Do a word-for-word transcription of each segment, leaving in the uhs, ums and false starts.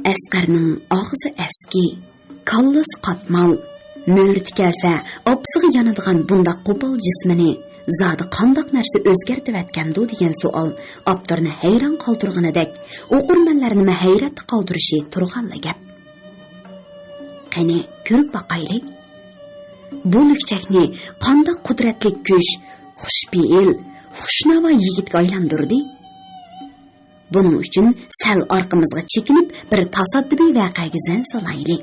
ئەسقەرنىڭ ئاغزى ئەسكى، كاللىسى قاتمال، مۆرىتى كەلسە ئاپىسىغا يانىدىغان بۇنداق قوپال جىسمىنى زادى قانداق نەرسە ئۆزگەرتىۋەتكەندۇ دېگەن سوئال ئاپتورنى ھەيران قالدۇرغىنىدەك، ئوقۇرمەنلەرنىمۇ ھەيرەتتە قالدۇرۇشى تۇرغانلا گەپ. قېنى، كۆرۈپ باقايلى. بۇ لۈكچەكنى قانداق قۇدرەتلىك كۈچ خۇشپېئىل، خۇشناۋا يىگىتكە ئايلاندۇردى؟ بۇنىڭ ئۈچۈن سەل ئارقىمىزغا چېكىنىپ، بىر تاسادىپىي ۋەقەگە زەن سالايلى.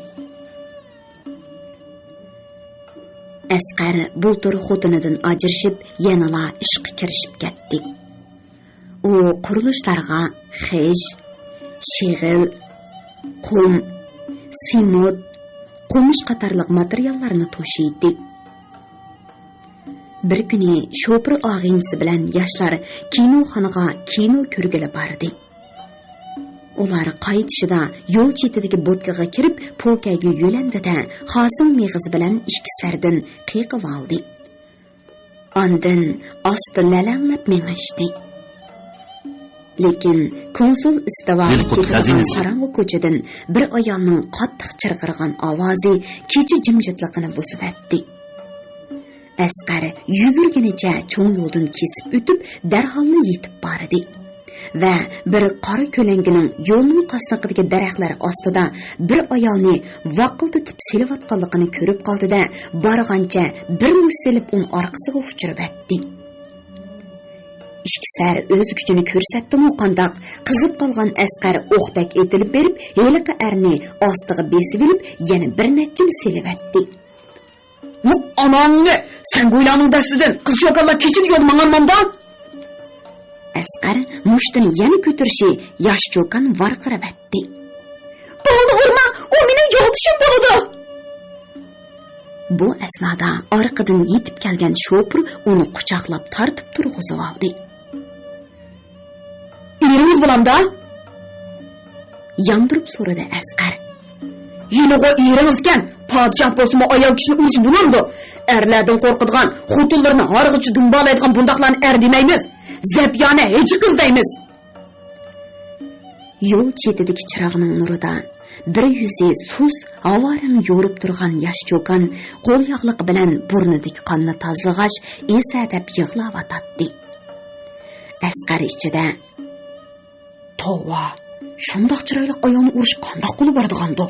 ئەسقەر بۇلتۇر خوتۇنىدىن ئاجرىشىپ، يەنىلا ئىشقا كىرىشىپ كەتتى. ئۇ قۇرۇلۇشلارغا خىش، شېغىل، قۇم، سېمونت، قومۇش قاتارلىق ماتېرىياللارنى توشۇيتتى. بىر كۈنى شوپۇر ئاغىنىسى بىلەن ياشلار كىنوخانىغا كىنو كۆرگىلى باردى. ئۇلار قايتىشىدا يول چېتىدىكى بوتكىغا كىرىپ، پوكەيگە يۆلەندى-دە، خاسىڭ مېغىزى بىلەن ئىككى سەردىن قېقىۋالدى. ئاندىن ئاستا لەلەڭلەپ مېڭىشتى. لېكىن كونسۇل ئىستىۋاغا كېتىدىغان قاراڭغۇ كوچىدىن بىر ئايالنىڭ قاتتىق چىرقىرىغان ئاۋازى كېچە جىمجىتلىقىنى بۇزۇۋەتتى. ئەسقەر يۈگۈرگىنىچە چوڭ يولدىن كېسىپ ئۆتۈپ، دەرھاللا يېتىپ باردى ۋە بىر قارا كۆلەڭگىنىڭ يولنىڭ قاسنىقىدىكى دەرەخلەر ئاستىدا بىر ئايالنى ۋاقىلدىتىپ سېلىۋاتقانلىقىنى كۆرۈپ قالدى-دە، بارغانچە بىر مۇشت سېلىپ ئۇنىڭ ئارقىسىغا ئۇچۇرۇۋەتتى. ئىككى سەر ئۆز كۈچىنى كۆرسەتتىمۇ قانداق، قىزىپ قالغان ئەسقەر ئوقتەك ئېتىلىپ بېرىپ، ھېلىقى ئەرنى ئاستىغا بېسىۋېلىپ، يەنە بىر نەچچىنى سېلىۋەتتى. ۋۇ ئاناڭنى! سەن گۇيلانىڭ دەستىدىن قىز چوكانلار كېچىدە يول ماڭالمامدا؟ ئەسقەر مۇشتىنى يەنە كۆتۈرۈشى ياش چوكان ۋارقىراۋەتتى. بولدى ئۇرما، ئۇ مېنىڭ يولدىشىم بولىدۇ. بۇ ئەسنادا ئارقىدىن يېتىپ كەلگەن شوپۇر ئۇنى قۇچاقلاپ تارتىپ تۇرغۇزۇۋالدى. ئېرىڭىز بولامدا؟ ياندۇرۇپ سورىدى ئەسقەر. ھېلىغۇ ئېرىڭىزكەن، پادىشاھ بولسىمۇ ئايال كىشىنى ئۇرسا بولامدۇ؟ ئەرلەردىن قورقىدىغان، خوتۇنلىرىنى ھارغىچە دۇمبالايدىغان بۇنداقلارنى ئەر دېمەيمىز. زەپيانە ھېجى قىز دەيمىز. يول چېتىدىكى چىراغنىڭ نۇرىدا بىر يۈزى سۇس، ھاۋارەڭ يورۇپ تۇرغان ياش چوكان قول ياغلىقى بىلەن بۇرنىدىكى قاننى تازىلىغاچ، ئېسەدەپ يىغلاۋاتاتتى. ئەسقەر ئىچىدە، «توۋا، شۇنداق چىرايلىق ئايالنى ئۇرۇش قانداق قولى بارىدىغاندۇ؟»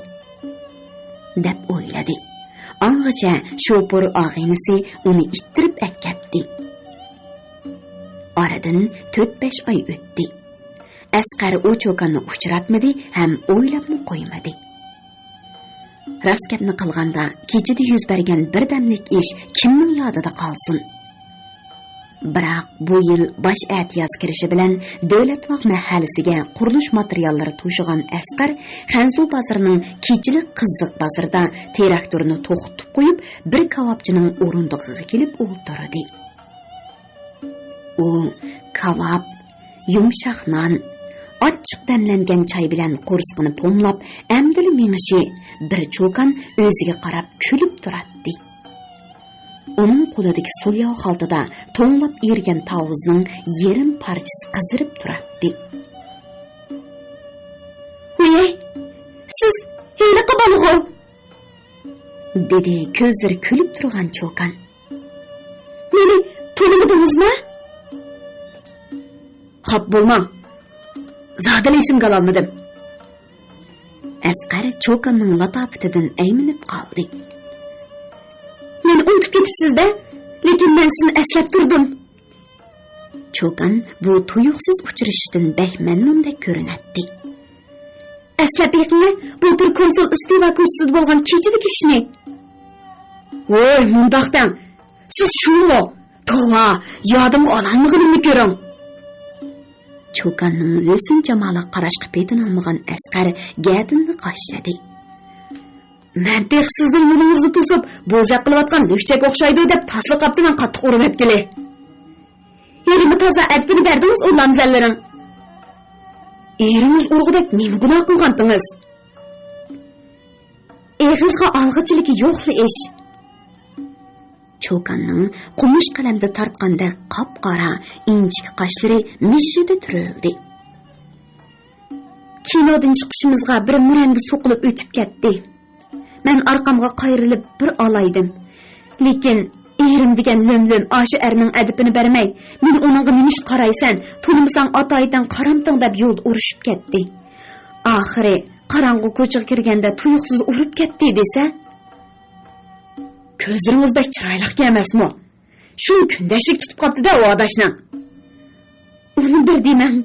دەپ ئويلىدى. ئاڭغىچە شوپۇر ئاغىنىسى ئۇنى ئىتتىرىپ ئەكەتتى. ئارىدىن تۆت-بەش ئاي ئۆتتى. ئەسقەر ئۇ چوكاننى ئۇچراتمىدى ھەم ئويلاپمۇ قويمىدى. راست گەپنى قىلغاندا، كېچىدە يۈز بەرگەن بىردەملىك ئىش كىمنىڭ يادىدا قالسۇن؟ بىراق بۇ يىل باش ئەتىياز كىرىشى بىلەن دۆلەتباغ مەھەللىسىگە قۇرۇلۇش ماتېرىياللىرى توشۇغان ئەسقەر خەنزۇ بازىرىنىڭ كېچىلىك قىزىق بازىرىدا تىراكتورنى توختىتىپ قويۇپ، بىر كاۋاپچىنىڭ ئورۇندۇقىغا كېلىپ ئولتۇردى. ئۇ كاۋاپ، يۇمشاق نان، ئاچچىق دەملەنگەن چاي بىلەن قورسىقىنى پوملاپ، ئەمدىلا مېڭىشى بىر چوكان ئۆزىگە قاراپ كۈلۈپ تۇراتتى. ئۇنىڭ قولىدىكى سولياۋ خالتىدا توڭلاپ ئېرىگەن تاۋۇزنىڭ يېرىم پارچىسى قىزىرىپ تۇراتتى. «ھۇيەي، سىز ھېلىقى بالىغۇ!» دېدى كۆزلىرى كۈلۈپ تۇرغان چوكان. «مېنى تونۇمىدىڭىزمۇ؟» «خاپا بولماڭ، زادىلا ئېسىمگە ئالالمىدىم.» ئەسقەر چوكاننىڭ لاتاپىتىدىن ئەيمىنىپ قالدى. «مېنى ئۇنتۇپ كېتىپسىز-دە، لېكىن مەن سىزنى ئەسلەپ تۇردۇم.» چوكان بۇ تۇيۇقسىز ئۇچرىشىشتىن بەك مەمنۇندەك كۆرۈنەتتى. «ئەسلەپ بېقىڭە، بۇلتۇر كونسۇل ئىستىۋا كوچىسىدا بولغان كېچىدىكى ئىشنى.» «ۋوي، مۇنداق دەڭ، سىز شۇمۇ؟ توۋا، يادىمغا ئالالمىغىنىمنى كۆرۈڭ.» چوكاننىڭ ھۆسن جامالىغا قاراشقا پېتىنالمىغان ئەسقەر گەدىنىنى قاشلىدى. «مەن تېخى سىزنىڭ يولىڭىزنى توسۇپ، بوزەك قىلىۋاتقان لۈكچەك ئوخشايدۇ دەپ تاسلا قاپتىمەن قاتتىق ئۇرۇۋەتكىلى. ھېلىمۇ تازا ئەدىپىنى بەردىڭىز ئۇ لامزەنلىرىڭ.» «ئېرىڭىز ئۇرغۇدەك نېمە گۇناھ قىلغانتىڭىز؟» «ئېغىزغا ئالغۇچىلىكى يوقلا ئىش.» چوكاننىڭ قومۇش قەلەمدە تارتقاندەك قاپقارا، ئىنچىكە قاشلىرى مىژژىدە تۈرۈلدى. كىنودىن چىقىشىمىزغا بىر مۈرەمبە سوقۇلۇپ ئۆتۈپ كەتتى. مەن ئارقامغا قايرىلىپ بىر ئالايدىم. لېكىن ئېرىم دېگەن لۆم-لۆم ئاشۇ ئەرنىڭ ئەدىپىنى بەرمەي، مېنى ئۇنىڭغا نېمىش قارايسەن، تونۇمىساڭ ئاتايتىڭ، قارامتىڭ دەپ يولدا ئۇرۇشۇپ كەتتى. ئاخىرى قاراڭغۇ كوچىغا كىرگەندە تۇيۇقسىز ئۇرۇپ كەتتى دېسە. كۆزلىرىڭىز بەك چىرايلىقكەن ئەمەسمۇ؟ شۇ كۈندەشلىك تۇتۇپ قاپتۇ-دە ئۇ ئاداشنىڭ. ئۇنى بىر دېمەڭ.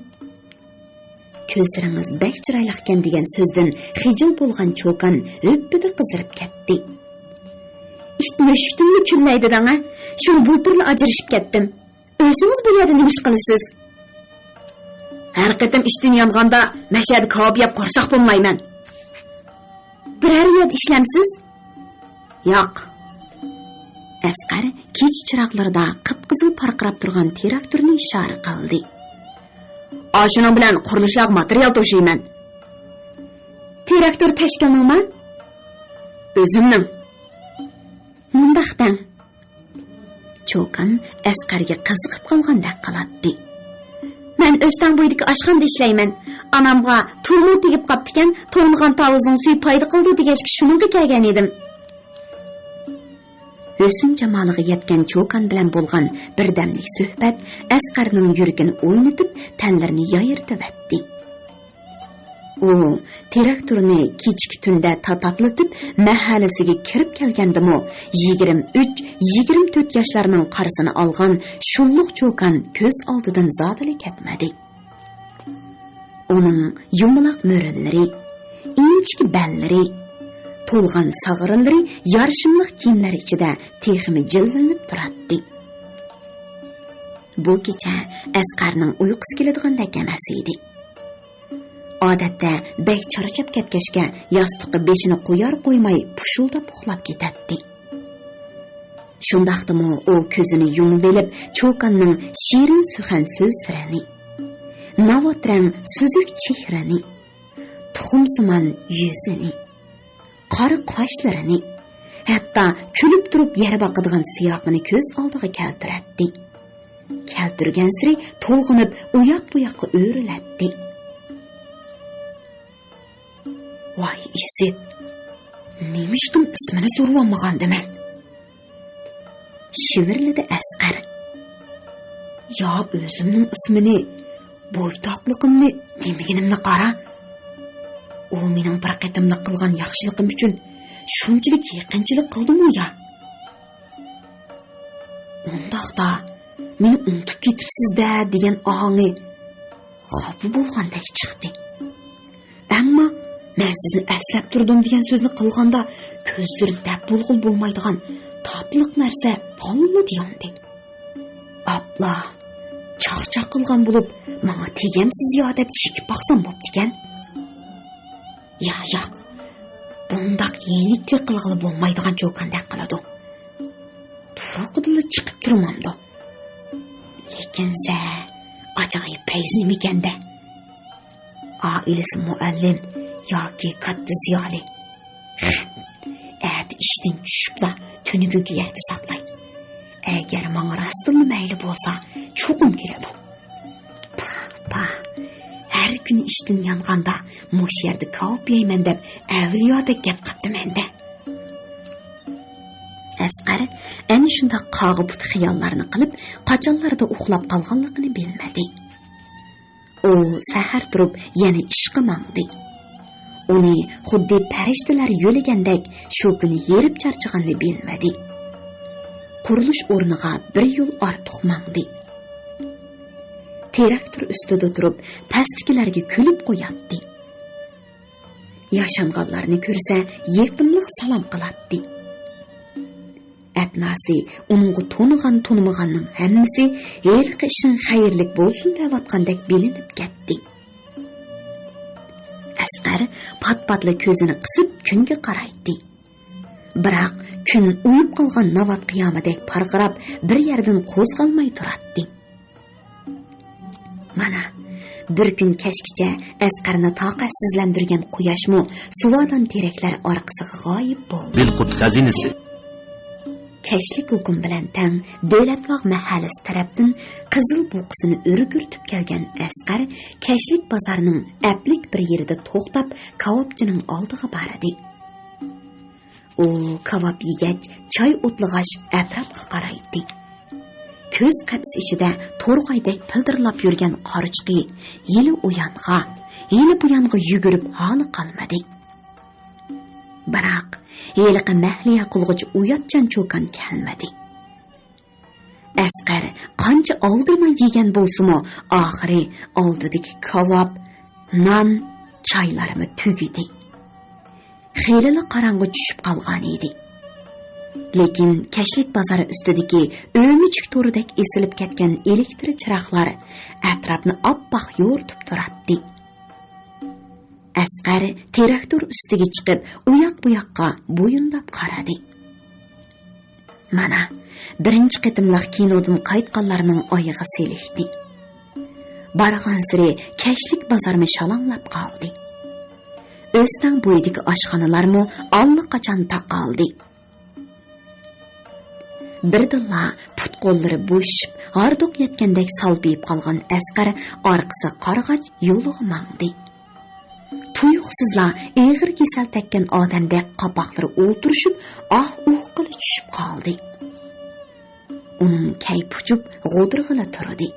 كۆزلىرىڭىز بەك چىرايلىقكەن دېگەن سۆزدىن خىجىل بولغان چوكان ھۆپپىدە قىزىرىپ كەتتى. ئىت مۈشۈكتىنمۇ كۈنلەيدۇ دەڭە. شۇڭا بۇلتۇرلا ئاجرىشىپ كەتتىم. ئۆزىڭىز بۇ يەردە نېمە ئىش قىلىسىز؟ ھەر قېتىم ئىشتىن يانغاندا مەشەدە كاۋاپ يەپ قورساق بولمايمەن. بىرەر يەردە ئىشلەمسىز؟ ياق. ئەسقەر كېچە چىراغلىرىدا قىپقىزىل پارقىراپ تۇرغان تىراكتورنى ئىشارە قىلدى. ئاشۇنىڭ بىلەن قۇرۇلۇشلارغا ماتېرىيال توشۇيمەن. تىراكتور تەشكىلنىڭمۇ؟ ئۆزۈمنىڭ. مۇنداق دەڭ. چوكان ئەسقەرگە قىزىقىپ قالغاندەك قىلاتتى. مەن ئۆستەڭ بويىدىكى ئاشخانىدا ئىشلەيمەن. ئانامغا تۇرمۇ تېگىپ قاپتىكەن، توڭلىغان تاۋۇزنىڭ سۈيى پايدا قىلىدۇ دېگەچكە شۇنىڭغا كەلگەن ئىدىم. ھۆسن جامالىغا يەتكەن چوكان بىلەن بولغان بىردەملىك سۆھبەت ئەسقەرنىڭ يۈرىكىنى ئوينىتىپ، تەنلىرىنى يايرىتىۋەتتى. ئۇ تىراكتورنى كېچىكى تۈندە تاتاتلىتىپ، مەھەللىسىگە كىرىپ كەلگەندىمۇ، يىگىرمە ئۈچ، يىگىرمە تۆت ياشلارنىڭ قارىسىنى ئالغان شۇللۇق چوكان كۆز ئالدىدىن زادىلا كەتمىدى. ئۇنىڭ يۇمىلاق مۆرىلىرى، ئىنچىكە بەللىرى، تولغان ساغرىلىرى يارىشىملىق كىيىملەر ئىچىدە تېخىمۇ جىلۋىلىنىپ تۇراتتى. بۇ كېچە ئەسقەرنىڭ ئۇيقۇسى كېلىدىغاندەك ئەمەس ئىدى. ئادەتتە بەك چارچاپ كەتكەچكە ياستۇققا بېشىنى قويار قويماي پۇشۇلداپ ئۇخلاپ كېتەتتى. شۇنداقتىمۇ ئۇ كۆزىنى يۇمۇۋېلىپ، چوكاننىڭ شېرىن سۈخەن سۆزلىرىنى، ناۋات رەڭ سۈزۈك چېھرىنى، تۇخۇمسىمان يۈزىنى، قارا قاشلىرىنى، ھەتتا كۈلۈپ تۇرۇپ يەر باقىدىغان سىياقىنى كۆز ئالدىغا كەلتۈرەتتى. كەلتۈرگەنسېرى تولغىنىپ ئۇياق-بۇياققا ئۆرۈلەتتى. ۋاي ئىسىت، نېمىشقىم ئىسمىنى سورىۋالمىغاندىمەن؟ شىۋىرلىدى ئەسقەر. يا ئۆزۈمنىڭ ئىسمىنى، بويتاقلىقىمنى، نېمىگىنىمنى قارا. ئۇ مېنىڭ بىر قېتىملىق قىلغان ياخشىلىقىم ئۈچۈن شۇنچىلىك يېقىنچىلىك قىلدىمۇ يا؟ ئۇنداقتا، مېنى ئۇنتۇپ كېتىپسىز-دە دېگەن ئاڭى خاپا بولغاندەك چىقتى. ئەمما مەن سىزنى ئەسلەپ تۇردۇم دېگەن سۆزنى قىلغاندا كۆزلىرى دەپ بولغىلى بولمايدىغان تاتلىق نەرسە بالىلىدە ياندى. ئاپلا، چاقچاق قىلغان بولۇپ، ماڭا تېگەمسىز يا دەپ چېكىپ باقسام بوپتىكەن. يا، ياق، بۇنداق يېنىكلىك قىلغىلى بولمايدىغان چوكاندەك قىلىدۇ. تۇرقىدىنلا چىقىپ تۇرمامدۇ؟ لېكىن زە، ئاجايىپ پەيز نېمىكەندە؟ ئائىلىسى مۇئەللىم ياكى كاتتا زىيالىي. ئەتە ئىشتىن چۈشۈپلا تۈنۈگۈنكى يەردە ساقلاي. ئەگەر ماڭا راستتىنلا مەيلى بولسا، چوقۇم كېلىدۇ. پاھ، پاھ، ھەر كۈنى ئىشتىن يانغاندا مۇشۇ يەردە كاۋاپ يەيمەن دەپ ئەۋلىيادەك گەپ قىپتىمەن-دە. ئەسقەر ئەنە شۇنداق قاغا-پۇت خىياللارنى قىلىپ، قاچانلاردا ئۇخلاپ قالغانلىقىنى بىلمىدى. ئۇ سەھەر تۇرۇپ يەنە ئىشقا ماڭدى. ئۇنى خۇددى پەرىشتىلەر يۆلىگەندەك شۇ كۈنى ھېرىپ چارچىغاننى بىلمىدى. قۇرۇلۇش ئورنىغا بىر يول ئارتۇق ماڭدى. تىراكتور ئۈستىدە تۇرۇپ پەستىكىلەرگە كۈلۈپ قوياتتى. ياشانغانلارنى كۆرسە يېقىملىق سالام قىلاتتى. ئەتناسى ئۇنىڭغا تونۇغان-تونۇمىغاننىڭ ھەممىسى ھېلىقى ئىشىڭ خەيرلىك بولسۇن دەۋاتقاندەك بىلىنىپ كەتتى. ئەسقەر پات-پاتلا كۆزىنى قىسىپ كۈنگە قارايتتى. بىراق كۈن ئۇيۇپ قالغان ناۋات قىيامىدەك پارقىراپ، بىر يەردىن قوزغالماي تۇراتتى. مانا، بىر كۈن كەچكىچە ئەسقەرنى تاقەتسىزلەندۈرگەن قۇياشمۇ سۇۋادان تېرەكلەر ئارقىسىغا غايىب بولدى. بىلقۇت خەزىنىسى. كەچلىك ھۇكۇم بىلەن تەڭ دۆلەتباغ مەھەللىسى تەرەپتىن قىزىل بۇقىسىنى ئۆرگۈرتۈپ كەلگەن ئەسقەر كەچلىك بازارنىڭ ئەپلىك بىر يېرىدە توختاپ، كاۋاپچىنىڭ ئالدىغا باردى. ئۇ كاۋاپ يېگەچ، چاي ئوتلىغاچ ئەتراپقا قارايتتى. كۆز قەپىسى ئىچىدە تورغايدەك پىلدىرلاپ يۈرگەن قارىچۇقى ھېلى ئۇيانغا، ھېلى بۇيانغا يۈگۈرۈپ ھالى قالمىدى. بىراق، ھېلىقى مەھلىيا قىلغۇچى ئۇياتچان چوكان كەلمىدى. ئەسقەر قانچە ئالدىرىماي يېگەن بولسىمۇ، ئاخىرى ئالدىدىكى كاۋاپ، نان، چايلارمۇ تۈگىدى. خېلىلا قاراڭغۇ چۈشۈپ قالغان ئىدى. لېكىن كەچلىك بازار ئۈستىدىكى ئۆمۈچۈك تورىدەك ئېسىلىپ كەتكەن ئېلېكتىر چىراغلار ئەتراپنى ئاپئاق يورۇتۇپ تۇراتتى. ئەسقەر تىراكتور ئۈستىگە چىقىپ، ئۇياق-بۇياققا بويۇنلاپ قارىدى. مانا، بىرىنچى قېتىملىق كىنودىن قايتقانلارنىڭ ئايىغى سېلىكتى. بارغانسېرى كەچلىك بازارمۇ شالاڭلاپ قالدى. ئۆستەڭ بويىدىكى ئاشخانىلارمۇ ئاللىقاچان تاقالدى. بىردىنلا پۇت-قوللىرى بوشىشىپ، ھاردۇق يەتكەندەك سالپىيىپ قالغان ئەسقەر ئارقىسىغا قارىغاچ يولىغا ماڭدى. تۇيۇقسىزلا ئېغىر كېسەل تەگكەن ئادەمدەك قاپاقلىرى ئولتۇرۇشۇپ، ئاھ-ئۇھ قىلىپ چۈشۈپ قالدى. ئۇنىڭ كەيپى ئۇچۇپ، غودۇرغىلى تۇردى.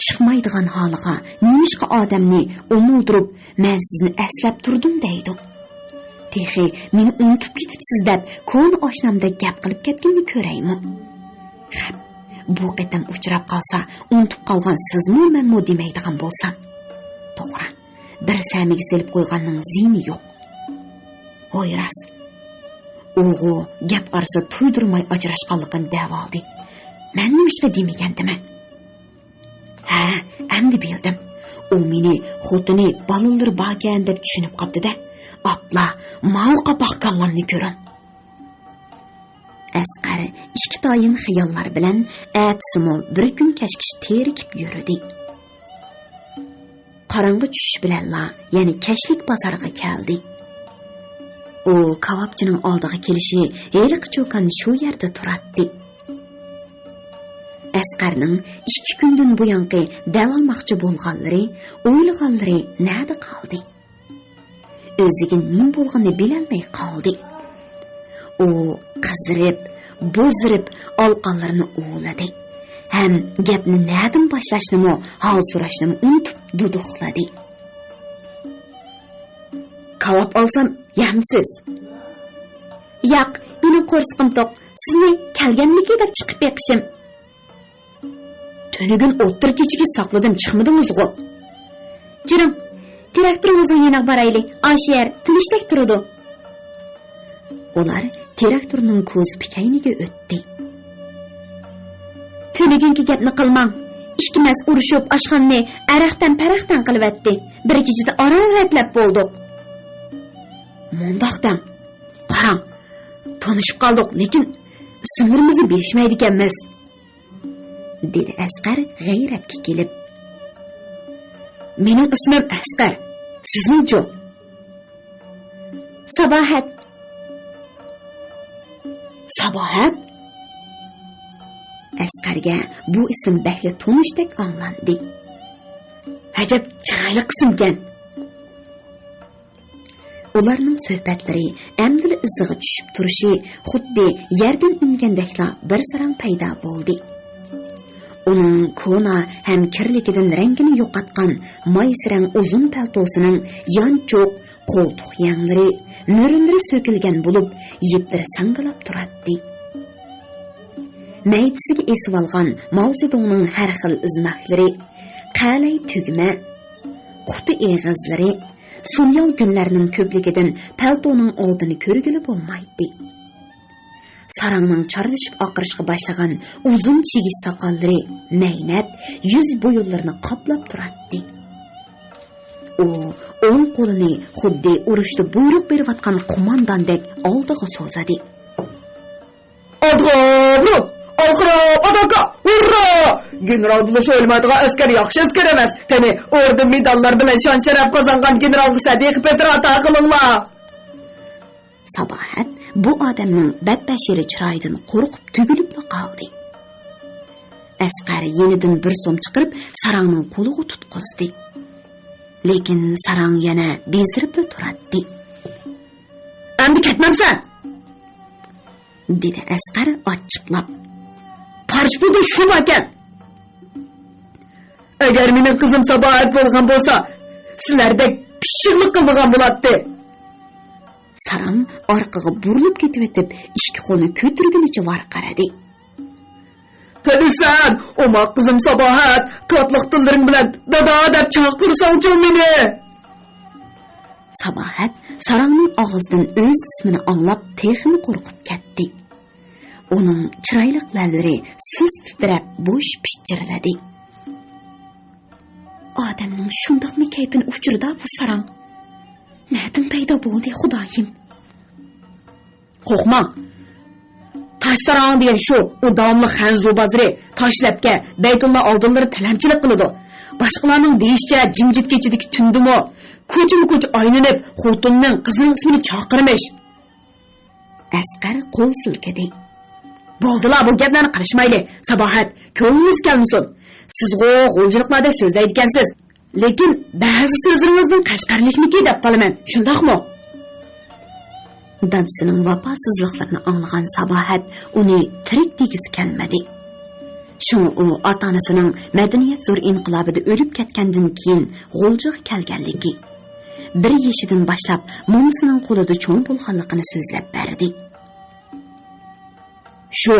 چىقمايدىغان ھالىغا نېمىشقا ئادەمنى ئۇمۇلدۇرۇپ، «مەن سىزنى ئەسلەپ تۇردۇم» دەيدۇ؟ تېخى «مېنى ئۇنتۇپ كېتىپسىز» دەپ، كونا ئاشنامدەك گەپ قىلىپ كەتكىنىنى كۆرەيمۇ؟ خەپ، بۇ قېتىم ئۇچراپ قالسا، ئۇنتۇپ قالغان سىزمۇ، مەنمۇ دېمەيدىغان بولسام. توغرا، بىر سەمىگە سېلىپ قويغاننىڭ زىيىنى يوق. ھوي راست، ئۇغۇ گەپ ئارىسىدا تۇيدۇرماي ئاجراشقانلىقىنى دەۋالدى. مەن نېمىشقا دېمىگەندىمەن؟ ھە، ئەمدى بىلدىم. ئۇ مېنى خوتۇنى، بالىلىرى باركەن دەپ چۈشىنىپ قاپتۇ-دە. ئاپلا، ماۋۇ قاپاق كاللامنى كۆرۈڭ. ئەسقەر ئىككى تايىن خىياللار بىلەن ئەتىسىمۇ بىر كۈن كەچكىچە تېرىكىپ يۈردى. قاراڭغۇ چۈشۈش بىلەنلا يەنە كەچلىك بازارغا كەلدى. ئۇ كاۋاپچىنىڭ ئالدىغا كېلىشى ھېلىقى چوكان شۇ يەردە تۇراتتى. ئەسقەرنىڭ ئىككى كۈندىن بۇيانقى دەۋالماقچى بولغانلىرى، ئويلىغانلىرى نەدە قالدى؟ ئۆزىگە نېمە بولغىنىنى بىلەلمەي قالدى. ئۇ قىزىرىپ، بوزىرىپ، ئالىقانلىرىنى ئۇۋىلىدى ھەم گەپنى نەدىن باشلاشنىمۇ، ھال سوراشنىمۇ ئۇنتۇپ دۇدۇقلىدى. «كاۋاپ ئالسام يەمسىز؟» «ياق، مېنىڭ قورسىقىم توق. سىزنى كەلگەنمىكى دەپ چىقىپ بېقىشىم.» «تۈنۈگۈن ئوتتۇرا كېچىگىچە ساقلىدىم، چىقمىدىڭىزغۇ.» «جۈرۈڭ، تىراكتورىڭىزنىڭ يېنىغا بارايلى، ئاشۇ يەر تىنچتەك تۇرىدۇ.» ئۇلار تىراكتورنىڭ كوزۇپى كەينىگە ئۆتتى. «تۈنۈگۈنكى گەپنى قىلماڭ. ئىككىمىز ئۇرۇشۇپ، ئاشخانىنى ئەرەختەن-پەرەختەن قىلىۋەتتى. بىر كېچىدە ئاران رەتلەپ بولدۇق.» «مۇنداق دەڭ، قاراڭ، تونۇشۇپ قالدۇق، لېكىن ئىسىملىرىمىزنى بىلىشمەيدىكەنمىز.» دېدى ئەسقەر غەيرەتكە كېلىپ. «مېنىڭ ئىسمىم ئەسقەر، سىزنىڭچۇ؟» «ساباھەت.» «ساباھەت؟» ئەسقەرگە بۇ ئىسىم بەكلا تونۇشتەك ئاڭلاندى. «ئەجەب چىرايلىق ئىسىمكەن.» ئۇلارنىڭ سۆھبەتلىرى ئەمدىلا ئىزىغا چۈشۈپ تۇرۇشى خۇددى يەردىن ئۈنگەندەكلا بىر ساراڭ پەيدا بولدى. ئۇنىڭ كونا ھەم كىرلىكىدىن رەڭگىنى يوقاتقان مايسا رەڭ ئۇزۇن پەلتوسىنىڭ يانچۇق، قولتۇق يەڭلىرى، مۈرىلىرى سۆكۈلگەن بولۇپ، يىپلىرى ساڭگىلاپ تۇراتتى. مەيدىسىگە ئېسىۋالغان ماۋزېدۇڭنىڭ ھەر خىل ئىزناكلىرى، قەلەي تۈگمە، قۇتى ئېغىزلىرى، سۇنياۋ گۈللەرنىڭ كۆپلۈكىدىن پەلتونىڭ ئالدىنى كۆرگىلى بولمايتتى. ساراڭنىڭ چارلىشىپ ئاقىرىشقا باشلىغان ئۇزۇن چىگىش ساقاللىرى مەينەت يۈز بويۇنلىرىنى قاپلاپ تۇراتتى. ئۇ ئوڭ قولىنى خۇددى ئۇرۇشتا بۇيرۇق بېرىۋاتقان قومانداندەك ئالدىغا سوزىدى. «ئادغابرۇ! ئالقىراپ ئاتاكا! ھۇررا! گېنېرال بولۇش ئويلىمايدىغان ئەسكەر ياخشى ئەسكەر ئەمەس. قېنى، ئوردېن مېداللار بىلەن شان-شەرەپ قازانغان گېنېرالغا سەدىقە پېتىر ئاتا قىلىڭلار!» ساباھەت بۇ ئادەمنىڭ بەتبەشىرە چىرايىدىن قورقۇپ تۈگۈلۈپلا قالدى. ئەسقەر يېنىدىن بىر سوم چىقىرىپ، ساراڭنىڭ قولىغا تۇتقۇزدى. لېكىن ساراڭ يەنە بېزىرىپلا تۇراتتى. «ئەمدى كەتمەمسەن؟» دېدى ئەسقەر ئاچچىقلاپ. «پارچە پۇلدىن شۇمۇ ئەكەل.» «ئەگەر مېنىڭ قىزىم ساباھەت بولغان بولسا، سىلەردەك پىششىقلىق قىلمىغان بولاتتى.» ساراڭ ئارقىغا بۇرۇلۇپ كېتىۋېتىپ، ئىككى قولىنى كۆتۈرگىنىچە ۋارقىرىدى. «قېنى سەن، ئوماق قىزىم ساباھەت، تاتلىق تىللىرىڭ بىلەن دادا دەپ چاقىرساڭچۇ مېنى!» ساباھەت ساراڭنىڭ ئاغزىدىن ئۆز ئىسمىنى ئاڭلاپ، تېخىمۇ قورقۇپ كەتتى. ئۇنىڭ چىرايلىق لەۋلىرى سۇس تىترەپ، بوش پىچىرلىدى. ئادەمنىڭ شۇنداقمۇ كەيپىنى ئۇچۇرىدا بۇ ساراڭ؟ نەدىن پەيدا بولدى، خۇدايىم؟ قورقماڭ. تاش ساراڭ دېگەن شۇ، ئۇ داۋاملىق خەنزۇ بازىرى، تاشلەپكە، بەيتۇللا ئالدىلىرى تىلەمچىلىك قىلىدۇ. باشقىلارنىڭ دېيىشىچە، جىمجىت كېچىدىكى تۈندىمۇ كوچىمۇ كوچا ئايلىنىپ، خوتۇننىڭ، قىزنىڭ ئىسمىنى چاقىرمىش. ئەسقەر قول سىلكىدى. بولدىلا، بۇ گەپلەرنى قىلىشمايلى. ساباھەت، كۆڭلىڭىز كەلمىسۇن. سىزغۇ غۇلجىلىقلاردەك سۆزلەيدىكەنسىز. لېكىن بەزى سۆزلىرىڭىزدىن قەشقەرلىكمىكى دەپ قالىمەن، شۇنداقمۇ؟ دادىسىنىڭ ۋاپاسىزلىقلىرىنى ئاڭلىغان ساباھەت ئۇنى تىرىك دېگۈسى كەلمىدى. شۇڭا ئۇ ئاتا-ئانىسىنىڭ مەدەنىيەت زور ئىنقىلابىدا ئۆلۈپ كەتكەندىن كېيىن غۇلجىغا كەلگەنلىكى، بىر يېشىدىن باشلاپ مومىسىنىڭ قولىدا چوڭ بولغانلىقىنى سۆزلەپ بەردى. شۇ،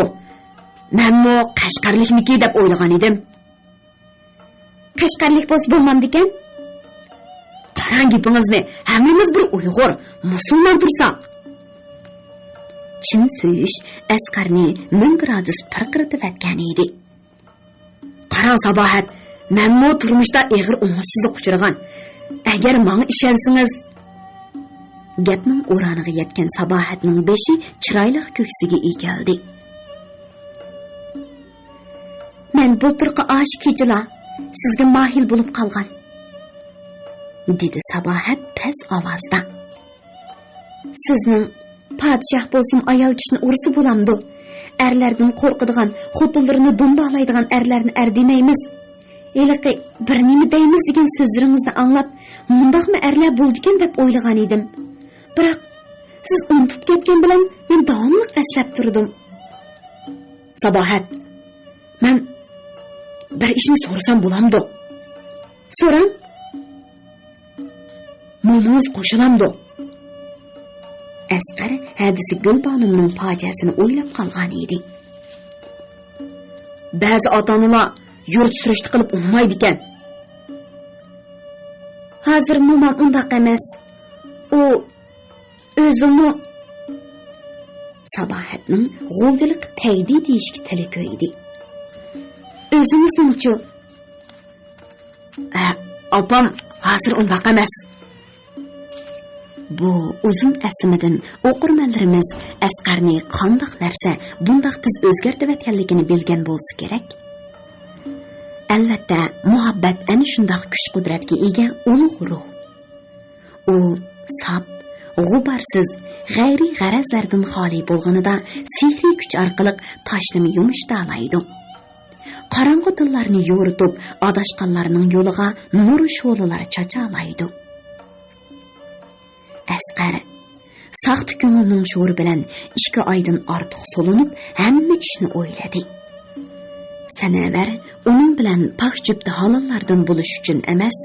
مەنمۇ قەشقەرلىكمىكى دەپ ئويلىغان ئىدىم. قەشقەرلىك بولسا بولمامدىكەن؟ قاراڭ گېپىڭىزنى، ھەممىمىز بىر ئۇيغۇر، مۇسۇلمان تۇرساق. چىن سۆيۈش ئەسقەرنى مىڭ گرادۇس پىرقىرىتىۋەتكەن ئىدى. قاراڭ ساباھەت، مەنمۇ تۇرمۇشتا ئېغىر ئوڭۇشسىزلىققا ئۇچرىغان. ئەگەر ماڭا ئىشەنسىڭىز. گەپنىڭ ئورانىغا يەتكەن ساباھەتنىڭ بېشى چىرايلىق كۆكسىگە ئېگىلدى. مەن بۇلتۇرقى ئاشۇ كېچىلا سىزگە ماھىل بولۇپ قالغان، دېدى ساباھەت پەس ئاۋازدا. سىزنىڭ پادىشاھ بولسىمۇ ئايال كىشىنى ئۇرسا بولامدۇ؟ ئەرلەردىن قورقىدىغان، خوتۇنلىرىنى دۇمبالايدىغان ئەرلەرنى ئەر دېمەيمىز. ھېلىقى بىر نېمە دەيمىز دېگەن سۆزلىرىڭىزنى ئاڭلاپ، مۇنداقمۇ ئەرلەر بولىدىكەن دەپ ئويلىغان ئىدىم. بىراق، سىز ئۇنتۇپ كەتكەن بىلەن مەن داۋاملىق ئەسلەپ تۇردۇم. ساباھەت، مەن بىر ئىشنى سورىسام بولامدۇ؟ سوراڭ. مومىڭىز قوشۇلامدۇ؟ ئەسقەر ھەدىسى گۈلبانۇمنىڭ پاجىئەسىنى ئويلاپ قالغان ئىدى. بەزى ئاتا-ئانىلار يۇرت سۈرۈشتە قىلىپ ئۇنىمايدىكەن. ھازىر مومام ئۇنداق ئەمەس. ئۇ ئۆزىمۇ. ساباھەتنىڭ غۇلجىلىققا تەگدى دېيىشكە تىلى كۆيدى. ئۆزىڭىزنىڭچۇ؟ ئە، ئاپام ھازىر ئۇنداق ئەمەس. بۇ ئۇزۇن ئەسلىمىدىن ئوقۇرمەنلىرىمىز ئەسقەرنى قانداق نەرسە بۇنداق تېز ئۆزگەرتىۋەتكەنلىكىنى بىلگەن بولسا كېرەك. ئەلۋەتتە، مۇھەببەت ئەنە شۇنداق كۈچ-قۇدرەتكە ئىگە ئۇلۇغ روھ. ئۇ ساپ، غۇبارسىز، غەيرىي غەرەزلەردىن خالىي بولغىنىدا سېھرىي كۈچ ئارقىلىق تاشنىمۇ يۇمشىتالايدۇ. قاراڭغۇ دىللارنى يورۇتۇپ، ئاداشقانلارنىڭ يولىغا نۇر شولىلار چاچالايدۇ. ئەسقەر ساختا كۆڭۈلنىڭ شورى بىلەن ئىككى ئايدىن ئارتۇق سولىنىپ، ھەممە ئىشنى ئويلىدى. سەنەۋەر ئۇنىڭ بىلەن پاك جۈپتە ھالاللاردىن بولۇش ئۈچۈن ئەمەس،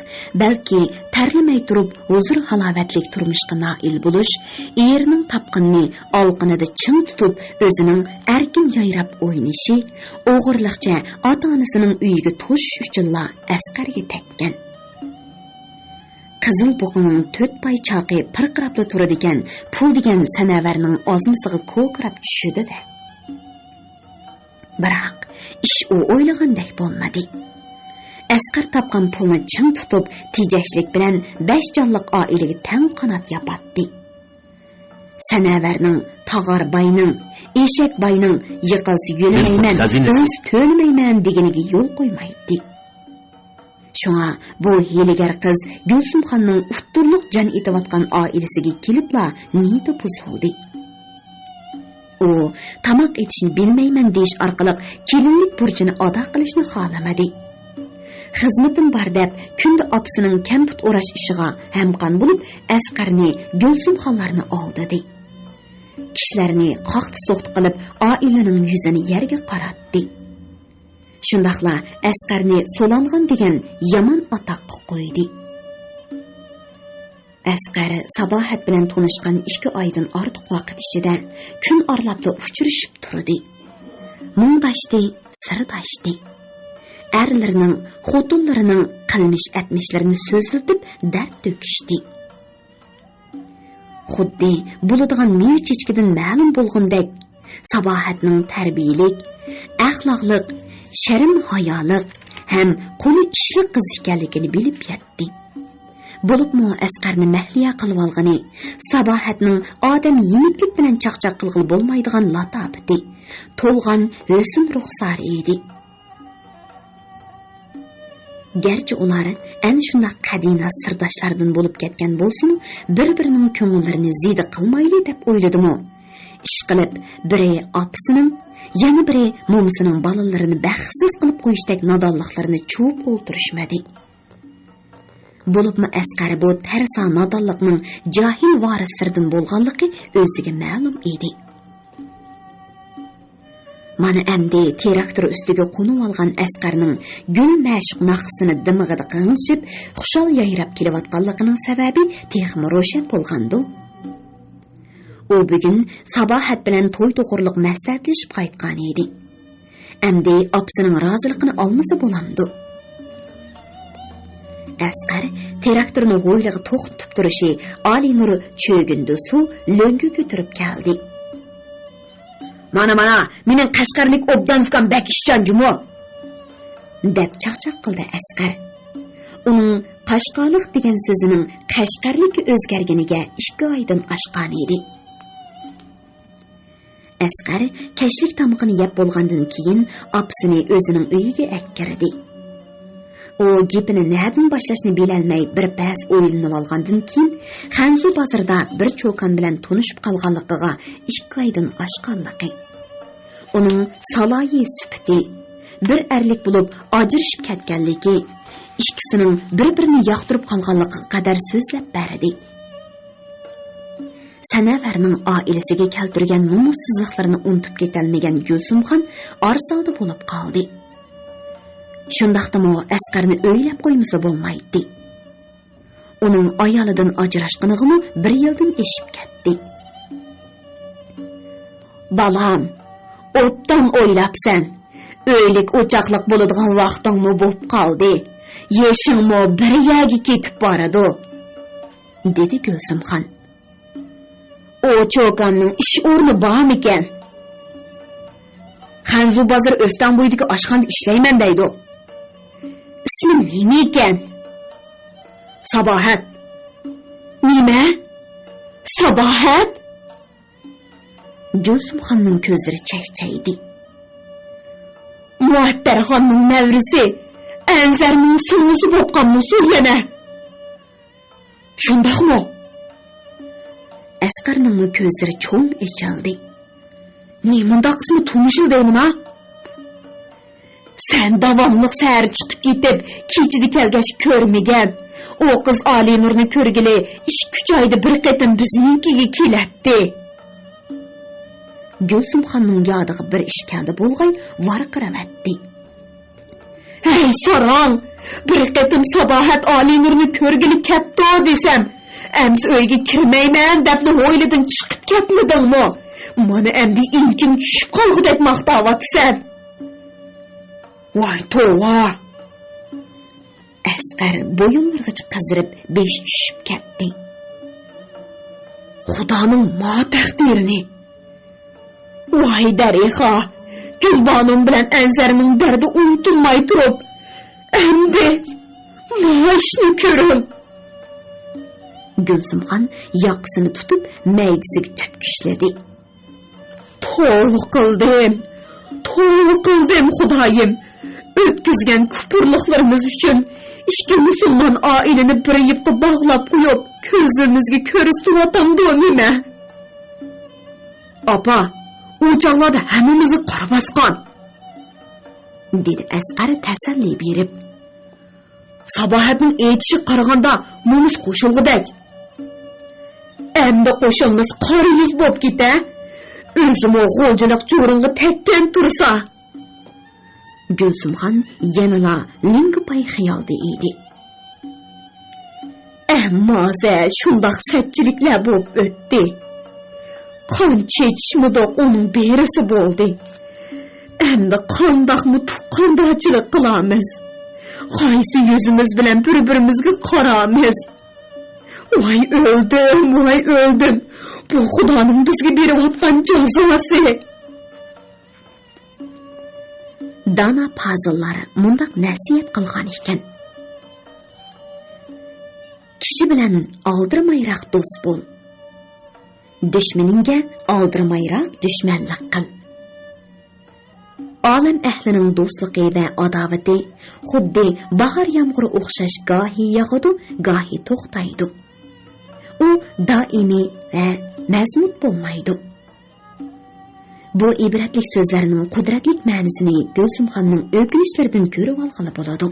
بەلكى تەرلىمەي تۇرۇپ ھۇزۇر-ھالاۋەتلىك تۇرمۇشقا نائىل بولۇش، ئېرىنىڭ تاپقىنىنى ئالىقىنىدا چىڭ تۇتۇپ، ئۆزىنىڭ ئەركىن يايراپ ئوينىشى، ئوغرىلىقچە ئاتا-ئانىسىنىڭ ئۆيىگە توشۇش ئۈچۈنلا ئەسقەرگە تەگكەن. قىزىل بۇقىنىڭ تۆت پاي چاقى پىرقىراپلا تۇرىدىكەن، پۇل دېگەن سەنەۋەرنىڭ ئازمىسىغا كوكىراپ چۈشىدۇ-دە. بىراق، ئىش ئۇ ئويلىغاندەك بولمىدى. ئەسقەر تاپقان پۇلنى چىڭ تۇتۇپ، تېجەشلىك بىلەن بەش جانلىق ئائىلىگە تەڭ قانات ياپاتتى. سەنەۋەرنىڭ، تاغار باينىڭ، ئېشەك باينىڭ، يىقىلسا يۆلىمەيمەن، خەزىنىسى. ئۆلسە تۆلىمەيمەن دېگىنىگە يول قويمايتتى. شۇڭا بۇ ھىيلىگەر قىز گۈلسۈمخاننىڭ ئۇتتۇرلۇق جان ئېتىۋاتقان ئائىلىسىگە كېلىپلا نىيىتى بۇزۇلدى. ئۇ تاماق ئېتىشنى بىلمەيمەن دېيىش ئارقىلىق كېلىنلىك بۇرچىنى ئادا قىلىشنى خالىمىدى. خىزمىتىم بار دەپ كۈندە ئاپىسىنىڭ كەمپۈت ئوراش ئىشىغا ھەمقان بولۇپ، ئەسقەرنى گۈلسۈمخانلارنى ئالدىدى. كىشىلەرنى قاقتى-سوقتى قىلىپ، ئائىلىنىڭ يۈزىنى يەرگە قاراتتى. شۇنداقلا ئەسقەرنى سولانغان دېگەن يامان ئاتاققا قويدى. ئەسقەر ساباھەت بىلەن تونۇشقان ئىككى ئايدىن ئارتۇق ۋاقىت ئىچىدە كۈن ئارىلاپلا ئۇچرىشىپ تۇردى. مۇڭداشتى، سىرداشتى. ئەرلىرىنىڭ، خوتۇنلىرىنىڭ قىلمىش-ئەتمىشلىرىنى سۆزلىتىپ دەرد تۆكۈشتى. خۇددى بولىدىغان مېۋە چېچىكىدىن مەلۇم بولغىنىدەك، ساباھەتنىڭ تەربىيەلىك، ئەخلاقلىق، شەرم-ھايالىق ھەم قولى ئىشلىق قىز ئىكەنلىكىنى بىلىپ يەتتى. بولۇپمۇ ئەسقەرنى مەھلىيا قىلىۋالغىنى ساباھەتنىڭ ئادەم يېنىكلىك بىلەن چاقچاق قىلغىلى بولمايدىغان لاتاپىتى، تولغان ھۆسن رۇخسارى ئىدى. گەرچە ئۇلار ئەنە شۇنداق قەدىناس سىرداشلاردىن بولۇپ كەتكەن بولسىمۇ، بىر-بىرىنىڭ كۆڭۈللىرىنى زېدە قىلمايلى دەپ ئويلىدىمۇ، ئىشقىلىپ، بىرى ئاپىسىنىڭ، يەنە بىرى مومىسىنىڭ بالىلىرىنى بەختسىز قىلىپ قويۇشتەك نادانلىقلىرىنى چۇۋۇپ ئولتۇرۇشمىدى. بولۇپمۇ ئەسقەر بۇ تەرسا نادانلىقنىڭ جاھىل ۋارىسلىرىدىن بولغانلىقى ئۆزىگە مەلۇم ئىدى. مانا ئەمدى تىراكتور ئۈستىگە قونۇۋالغان ئەسقەرنىڭ گۈل مەشۇق ناخشىسىنى دىمىقىدا غىڭشىپ، خۇشال يايراپ كېلىۋاتقانلىقىنىڭ سەۋەبى تېخىمۇ روشەن بولغاندۇ. ئۇ بۈگۈن ساباھەت بىلەن توي توغرۇلۇق مەسلىھەتلىشىپ قايتقانىدى. ئەمدى ئاپىسىنىڭ رازىلىقىنى ئالمىسا بولامدۇ؟ ئەسقەر تىراكتورنى ھويلىغا توختىتىپ تۇرۇشى ئالىينۇر چۆگۈندە سۇ لۆڭگە كۆتۈرۈپ كەلدى. مانا، مانا، مېنىڭ قەشقەرلىك ئوبدان ئۇكام بەك ئىشچان جۇمۇ! دەپ چاقچاق قىلدى ئەسقەر. ئۇنىڭ قاشقالىق دېگەن سۆزىنىڭ قەشقەرلىككە ئۆزگەرگىنىگە ئىككى ئايدىن ئاشقانىدى. ئەسقەر كەچلىك تامىقىنى يەپ بولغاندىن كېيىن، ئاپىسىنى ئۆزىنىڭ ئۆيىگە ئەكىردى. ئۇ گېپىنى نەدىن باشلاشنى بىلەلمەي بىر پەس ئويلىنىۋالغاندىن كېيىن، خەنزۇ بازىرىدا بىر چوكان بىلەن تونۇشۇپ قالغانلىقىغا ئىككى ئايدىن ئاشقانلىقى، ئۇنىڭ سالاھىي سۈپىتى، بىر ئەرلىك بولۇپ ئاجرىشىپ كەتكەنلىكى، ئىككىسىنىڭ بىر-بىرىنى ياقتۇرۇپ قالغانلىقىغا قەدەر سۆزلەپ بەردى. سەنەۋەرنىڭ ئائىلىسىگە كەلتۈرگەن نومۇسسىزلىقلىرىنى ئۇنتۇپ كېتەلمىگەن گۈلسۈمخان ئارىسالدى بولۇپ قالدى. شۇنداقتىمۇ ئەسقەرنى ئۆيلەپ قويمىسا بولمايتتى. ئۇنىڭ ئايالىدىن ئاجراشقىنىغىمۇ بىر يىلدىن ئېشىپ كەتتى. بالام، ئوبدان ئويلاپسەن. ئۆيلۈك ئوچاقلىق بولىدىغان ۋاقتىڭمۇ بوپ قالدى. يېشىڭمۇ بىر يەرگە كېتىپ بارىدۇ، دېدى گۈلسۈمخان. ئۇ چوكاننىڭ ئىش ئورنى بارمىكەن؟ خەنزۇ بازىرى ئۆستەڭ بويىدىكى ئاشخانىدا ئىشلەيمەن دەيدۇ. ئىسمى نېمىكەن؟ ساباھەت. نېمە؟ ساباھەت؟ گۈلسۈمخاننىڭ كۆزلىرى چەكچەيدى. مۇئەتتەرخاننىڭ نەۋرىسى، ئەنزەرنىڭ سىڭلىسى بوپقانمۇسۇ يەنە؟ شۇنداقمۇ؟ ئەسقەرنىڭمۇ كۆزلىرى چوڭ ئېچىلدى. نېمانداق قىسمى تونۇشىل دەيمىنا؟ سەن داۋاملىق سەھەر چىقىپ كېتىپ، كېچىدە كەلگەچ كۆرمىگەن. ئۇ قىز ئالىينۇرنى كۆرگىلى ئىككى-ئۈچ ئايدا بىر قېتىم بىزنىڭكىگە كېلەتتى. گۈلسۈمخاننىڭ يادىغا بىر ئىش كەلدى بولغاي، ۋارقىراۋەتتى. ھەي، ساراڭ! بىر قېتىم ساباھەت ئالىينۇرنى كۆرگىلى كەپتۇ دېسەم، ئەمسە ئۆيگە كىرمەيمەن دەپلا ھويلىدىن چىقىپ كەتمىدىڭمۇ؟ مانا ئەمدى ئېڭىكىم چۈشۈپ قالغۇدەك ماختاۋاتىسەن. ۋاي توۋا! ئەسقەر بويۇنلىرىغىچە قىزىرىپ، بېشى چۈشۈپ كەتتى. خۇدانىڭ ما تەقدىرىنى! ۋاي دەرىخا! گۈلبانۇم بىلەن ئەنزەرنىڭ دەردى ئۇنتۇلماي تۇرۇپ، ئەمدى ما ئىشنى كۆرۈڭ! گۈلسۈمخان ياقىسىنى تۇتۇپ، مەيدىسىگە تۈپكۈچلىدى. توۋا قىلدىم، توۋا قىلدىم، خۇدايىم! ئۆتكۈزگەن كۇپۇرلۇقلىرىمىز ئۈچۈن ئىككى مۇسۇلمان ئائىلىنى بىر يىپقا باغلاپ قويۇپ، كۆزىمىزگە كۆرسىتىۋاتامدۇ نېمە؟ ئاپا، ئۇ چاغلاردا ھەممىمىزگە قارا باسقان، دېدى ئەسقەر تەسەللى بېرىپ. ساباھەتنىڭ ئېيتىشىغا قارىغاندا، مومىسى قوشۇلغۇدەك. ئەمدى قوشۇلمىسا قارا يۈز بوپ كېتە. ئۆزىمۇ غۇلجىلىق جورۇنغا تەگكەن تۇرسا. گۈلسۈمخان يەنىلا لىڭگىپاي خىيالدا ئىدى. ئەمما ھازىر شۇنداق سەتچىلىكلەر بولۇپ ئۆتتى. قان چېچىشمىدۇق، ئۇنىڭ بېرىسى بولدى. ئەمدى قانداقمۇ تۇغقاندارچىلىق قىلامىز؟ قايسى يۈزىمىز بىلەن بىر-بىرىمىزگە قارامىز؟ ۋاي ئۆلدۈم، ۋاي ئۆلدۈم! بۇ خۇدانىڭ بىزگە بېرىۋاتقان جازاسى! دانا پازىللار مۇنداق نەسىھەت قىلغان ئىكەن: كىشى بىلەن ئالدىرىمايراق دوست بول، دۈشمىنىڭگە ئالدىرىمايراق دۈشمەنلىك قىل. ئالەم ئەھلىنىڭ دوستلۇقى ۋە ئاداۋىتى خۇددى باھار يامغۇرى ئوخشاش گاھى ياغىدۇ، گاھى توختايدۇ. ئۇ دائىمىي ۋە مەزمۇت بولمايدۇ. بۇ ئىبرەتلىك سۆزلەرنىڭ قۇدرەتلىك مەنىسىنى گۈلسۈمخاننىڭ ئۆكۈنۈشلىرىدىن كۆرۈۋالغىلى بولىدۇ.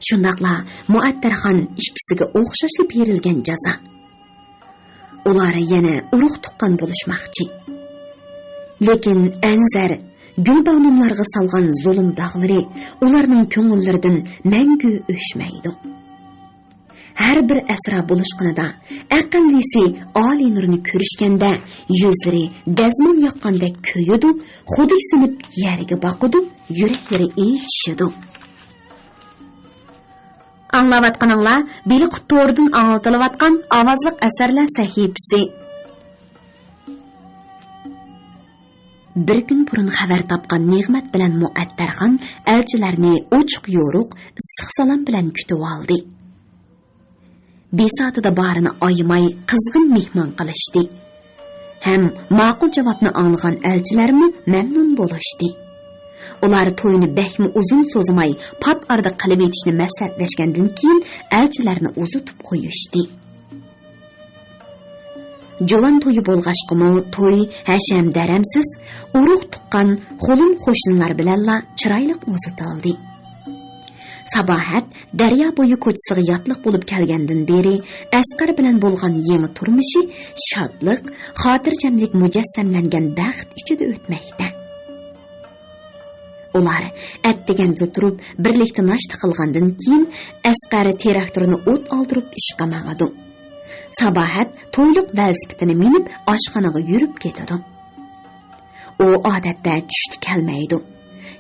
شۇنداقلا مۇئەتتەرخان ئىككىسىگە ئوخشاشلا بېرىلگەن جازا. ئۇلار يەنە ئۇرۇق-تۇغقان بولۇشماقچى. لېكىن ئەنزەر، گۈلبانۇملارغا سالغان زۇلۇم داغلىرى ئۇلارنىڭ كۆڭۈللىرىدىن مەڭگۈ ئۆچمەيدۇ. ھەر بىر ئەسرا بولۇشقىنىدا، ئەقەللىسى ئالىينۇرنى كۆرۈشكەندە، يۈزلىرى دەزمال ياققاندەك كۆيىدۇ، خۇدى سىنىپ يەرگە باقىدۇ، يۈرەكلىرى ئېچىشىدۇ. ئاڭلاۋاتقىنىڭلار بېلىققۇت تورىدىن ئاڭلىتىلىۋاتقان ئاۋازلىق ئەسەرلەر سەھىپىسى. بىر كۈن بۇرۇن خەۋەر تاپقان نېغمەت بىلەن مۇئەتتەرخان ئەلچىلەرنى ئوچۇق-يورۇق، ئىسسىق سالام بىلەن كۈتۈۋالدى. بىساتىدا بارىنى ئايىماي قىزغىن مېھمان قىلىشتى. ھەم ماقۇل جاۋابنى ئاڭلىغان ئەلچىلەرمۇ مەمنۇن بولۇشتى. ئۇلار توينى بەكمۇ ئۇزۇن سوزماي، پات ئارىدا قىلىۋېتىشنى مەسلىھەتلەشكەندىن كېيىن، ئەلچىلەرنى ئۇزىتىپ قويۇشتى. جۇۋان تويى بولغاچقىمۇ، توي ھەشەم-دەرەمسىز، ئۇرۇق-تۇغقان، قولۇم-قوشنىلار بىلەنلا چىرايلىق ئۇزىتىلدى. ساباھەت دەريا بويى كوچىسىغا ياتلىق بولۇپ كەلگەندىن بېرى، ئەسقەر بىلەن بولغان يېڭى تۇرمۇشى شادلىق، خاتىرجەملىك مۇجەسسەملەنگەن بەخت ئىچىدە ئۆتمەكتە. ئۇلار ئەتىگەندە تۇرۇپ، بىرلىكتە ناشتا قىلغاندىن كېيىن، ئەسقەر تىراكتورنى ئوت ئالدۇرۇپ ئىشقا ماڭىدۇ. ساباھەت تويلۇق ۋېلىسىپىتىنى مىنىپ، ئاشخانىغا يۈرۈپ كېتىدۇ. ئۇ ئادەتتە چۈشتە كەلمەيدۇ.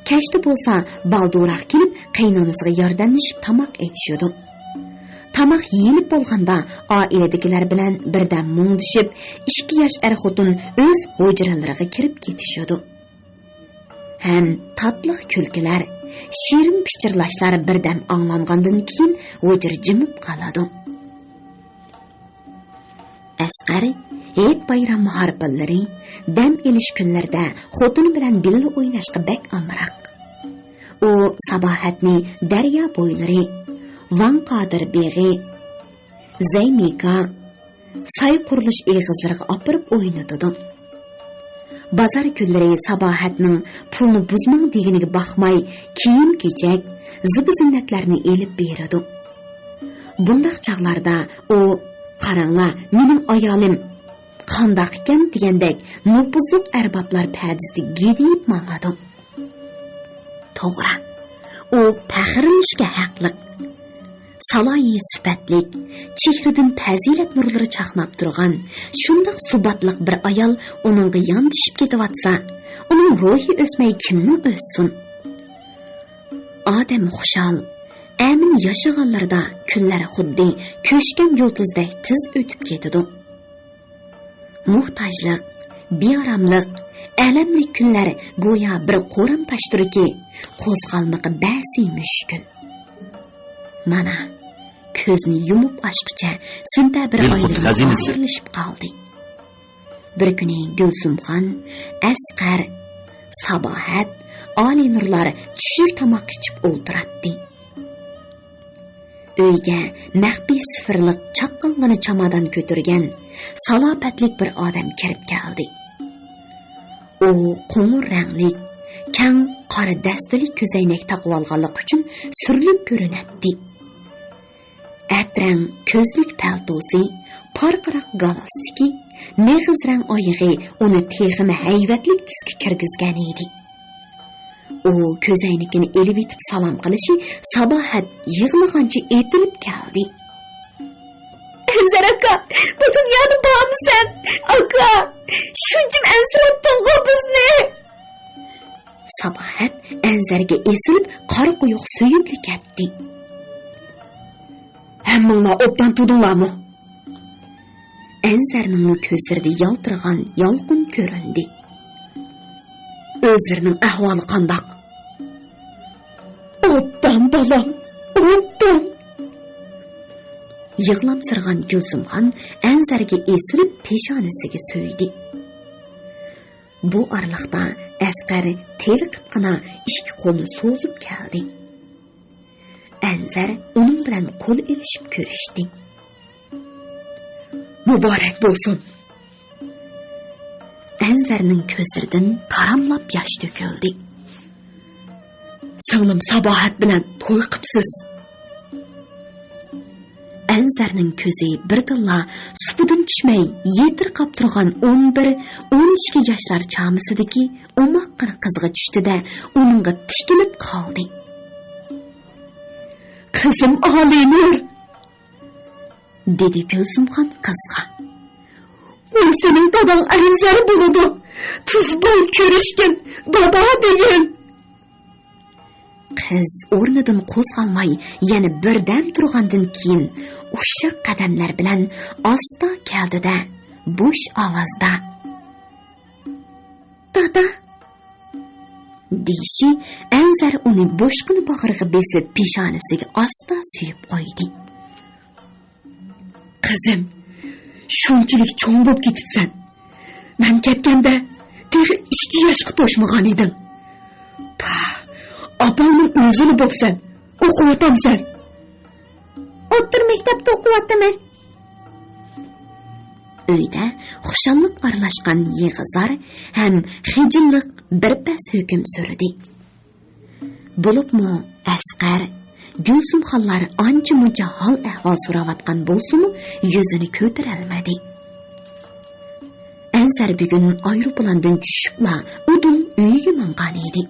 كەچتە بولسا بالدۇرراق كېلىپ، قېيىنئانىسىغا ياردەملىشىپ تاماق ئېتىشىدۇ. تاماق يېيىلىپ بولغاندا، ئائىلىدىكىلەر بىلەن بىردەم مۇڭدىشىپ، ئىككى ياش ئەر-خوتۇن ئۆز ھۇجرىلىرىغا كىرىپ كېتىشىدۇ. ھەم تاتلىق كۈلكىلەر، شېرىن پىچىرلاشلار بىردەم ئاڭلانغاندىن كېيىن، ھۇجرا جىمىپ قالىدۇ. ئەسقەر ھېيت-بايرام ھارپىنلىرى، دەم ئېلىش كۈنلىرىدە خوتۇنى بىلەن بىللە ئويناشقا بەك ئامراق. ئۇ ساباھەتنى دەريا بويلىرى، ۋاڭ قادىر بېغى، زەيمىكا، ساي قۇرۇلۇش ئېغىزلىرىغا ئاپىرىپ ئوينىتىدۇ. بازار كۈنلىرى ساباھەتنىڭ پۇلنى بۇزماڭ دېگىنىگە باقماي، كىيىم-كېچەك، زىبۇ-زىننەتلەرنى ئېلىپ بېرىدۇ. بۇنداق چاغلاردا ئۇ، «قاراڭلار، مېنىڭ ئايالىم قانداق ئىكەن» دېگەندەك نوپۇزلۇق ئەربابلار پەدىسىدە گىدىيىپ ماڭىدۇ. توغرا، ئۇ پەخىرلىنىشكە ھەقلىق. سالاھىي سۈپەتلىك، چېھرىدىن پەزىلەت نۇرلىرى چاقناپ تۇرغان شۇنداق سۇباتلىق بىر ئايال ئۇنىڭغا ياندىشىپ كېتىۋاتسا، ئۇنىڭ روھى ئۆسمەي كىمنىڭ ئۆسسۇن؟ ئادەم خۇشال، ئەمىن ياشىغانلىرىدا كۈنلەر خۇددى كۆچكەن يۇلتۇزدەك تېز ئۆتۈپ كېتىدۇ. موھتاجلىق، بىئاراملىق، ئەلەملىك كۈنلەر گويا بىر قورام تاشتۇركى، قوزغالمىقى بەسى مۈشكۈل. مانا، كۆزنى يۇمۇپ ئاچقۇچە سېنتەبىر ئايلىرىمۇ ئاخىرلىشىپ قالدى. بىر كۈنى گۈلسۈمخان، ئەسقەر، ساباھەت، ئالىينۇرلار چۈشلۈك تاماق ئىچىپ ئولتۇراتتى. ئۆيگە مەخپىي سىفىرلىق چاققانغىنا چامادان كۆتۈرگەن سالاپەتلىك بىر ئادەم كىرىپ كەلدى. ئۇ قوڭۇر رەڭلىك، كەڭ قارا دەستىلىك كۆزەينەك تاقىۋالغانلىقى ئۈچۈن سۈرلۈك كۆرۈنەتتى. ئەترەڭ كۆزلۈك پەلتوسى، پارقىراق گالستۇكى، مېغىز رەڭ ئايىغى ئۇنى تېخىمۇ ھەيۋەتلىك تۈسكە كىرگۈزگەن ئىدى. ئۇ كۆزەينىكىنى ئېلىۋېتىپ سالام قىلىشى ساباھەت يىغلىغانچە ئېتىلىپ كەلدى. ئەنزەر ئاكا، بۇ دۇنيادا بارمۇ سەن؟ ئاكا، شۇنچىمۇ ئەنسىرەتتىڭغۇ بىزنى؟ ساباھەت ئەنزەرگە ئېسىلىپ، قارا قويۇق سۆيۈملۈك ئەتتى. ھەممىڭلار ئوبدان تۇردۇڭلارمۇ؟ ئەنزەرنىڭمۇ كۆزلىرىدە يالتىرىغان يالقۇن كۆرۈندى. ئۆزلىرىنىڭ ئەھۋالى قانداق؟ ئوبدان، بالام، ئوبدان! يىغلامسىرىغان گۈلزۇمخان ئەنزەرگە ئېسىلىپ، پېشانىسىگە سۆيدى. بۇ ئارىلىقتا ئەسقەر تېلىقىپقىنا ئىككى قولىنى سوزۇپ كەلدى. ئەنزەر ئۇنىڭ بىلەن قول ئېلىشىپ كۆرۈشتى. مۇبارەك بولسۇن! ئەنزەرنىڭ كۆزلىرىدىن تاراملاپ ياش تۆكۈلدى. سىڭلىم ساباھەت بىلەن توي قىپسىز. ئەنزەرنىڭ كۆزى بىردىنلا سۇپىدىن چۈشمەي يېتىرقاپ تۇرغان ئون بىر، ئون ئىككى ياشلار چامىسىدىكى ئوماققىنا قىزغا چۈشتى-دە، ئۇنىڭغا تىكىلىپ قالدى. قىزىم ئالىينۇر! دېدى گۈلزۇمخان قىزغا. ئۇ سېنىڭ داداڭ ئەنزەر بولىدۇ. تېز بول، كۆرۈشكىن، دادا دېگىن. قىز ئورنىدىن قوزغالماي، يەنە بىردەم تۇرغاندىن كېيىن، ئۇششاق قەدەملەر بىلەن ئاستا كەلدى-دە، بوش ئاۋازدا، دادا! دېيىشى، ئەنزەر ئۇنى بوشقىنە باغرىغا بېسىپ، پېشانىسىگە ئاستا سۆيۈپ قويدى. قىزىم، شۇنچىلىك چوڭ بولۇپ كېتىپسەن. مەن كەتكەندە تېخى ئىككى ياشقا توشمىغان ئىدىڭ. پاھ، ئاپاڭنىڭ ئۆزىلا بوپسەن، ئوقۇۋاتامسەن؟ ئوتتۇرا مەكتەپتە ئوقۇۋاتىمەن. ئۆيدە خۇشاللىق ئارىلاشقان يىغا-زار ھەم خىجىللىق بىر پەس ھۆكۈم سۈردى. بولۇپمۇ ئەسقەر، گۈلزۇمخانلار ئانچە-مۇنچە ھال-ئەھۋال سوراۋاتقان بولسىمۇ، يۈزىنى كۆتۈرەلمىدى. ئەنزەر بۈگۈن ئايروپىلاندىن چۈشۈپلا ئۇدۇل ئۆيىگە ماڭغان ئىدى.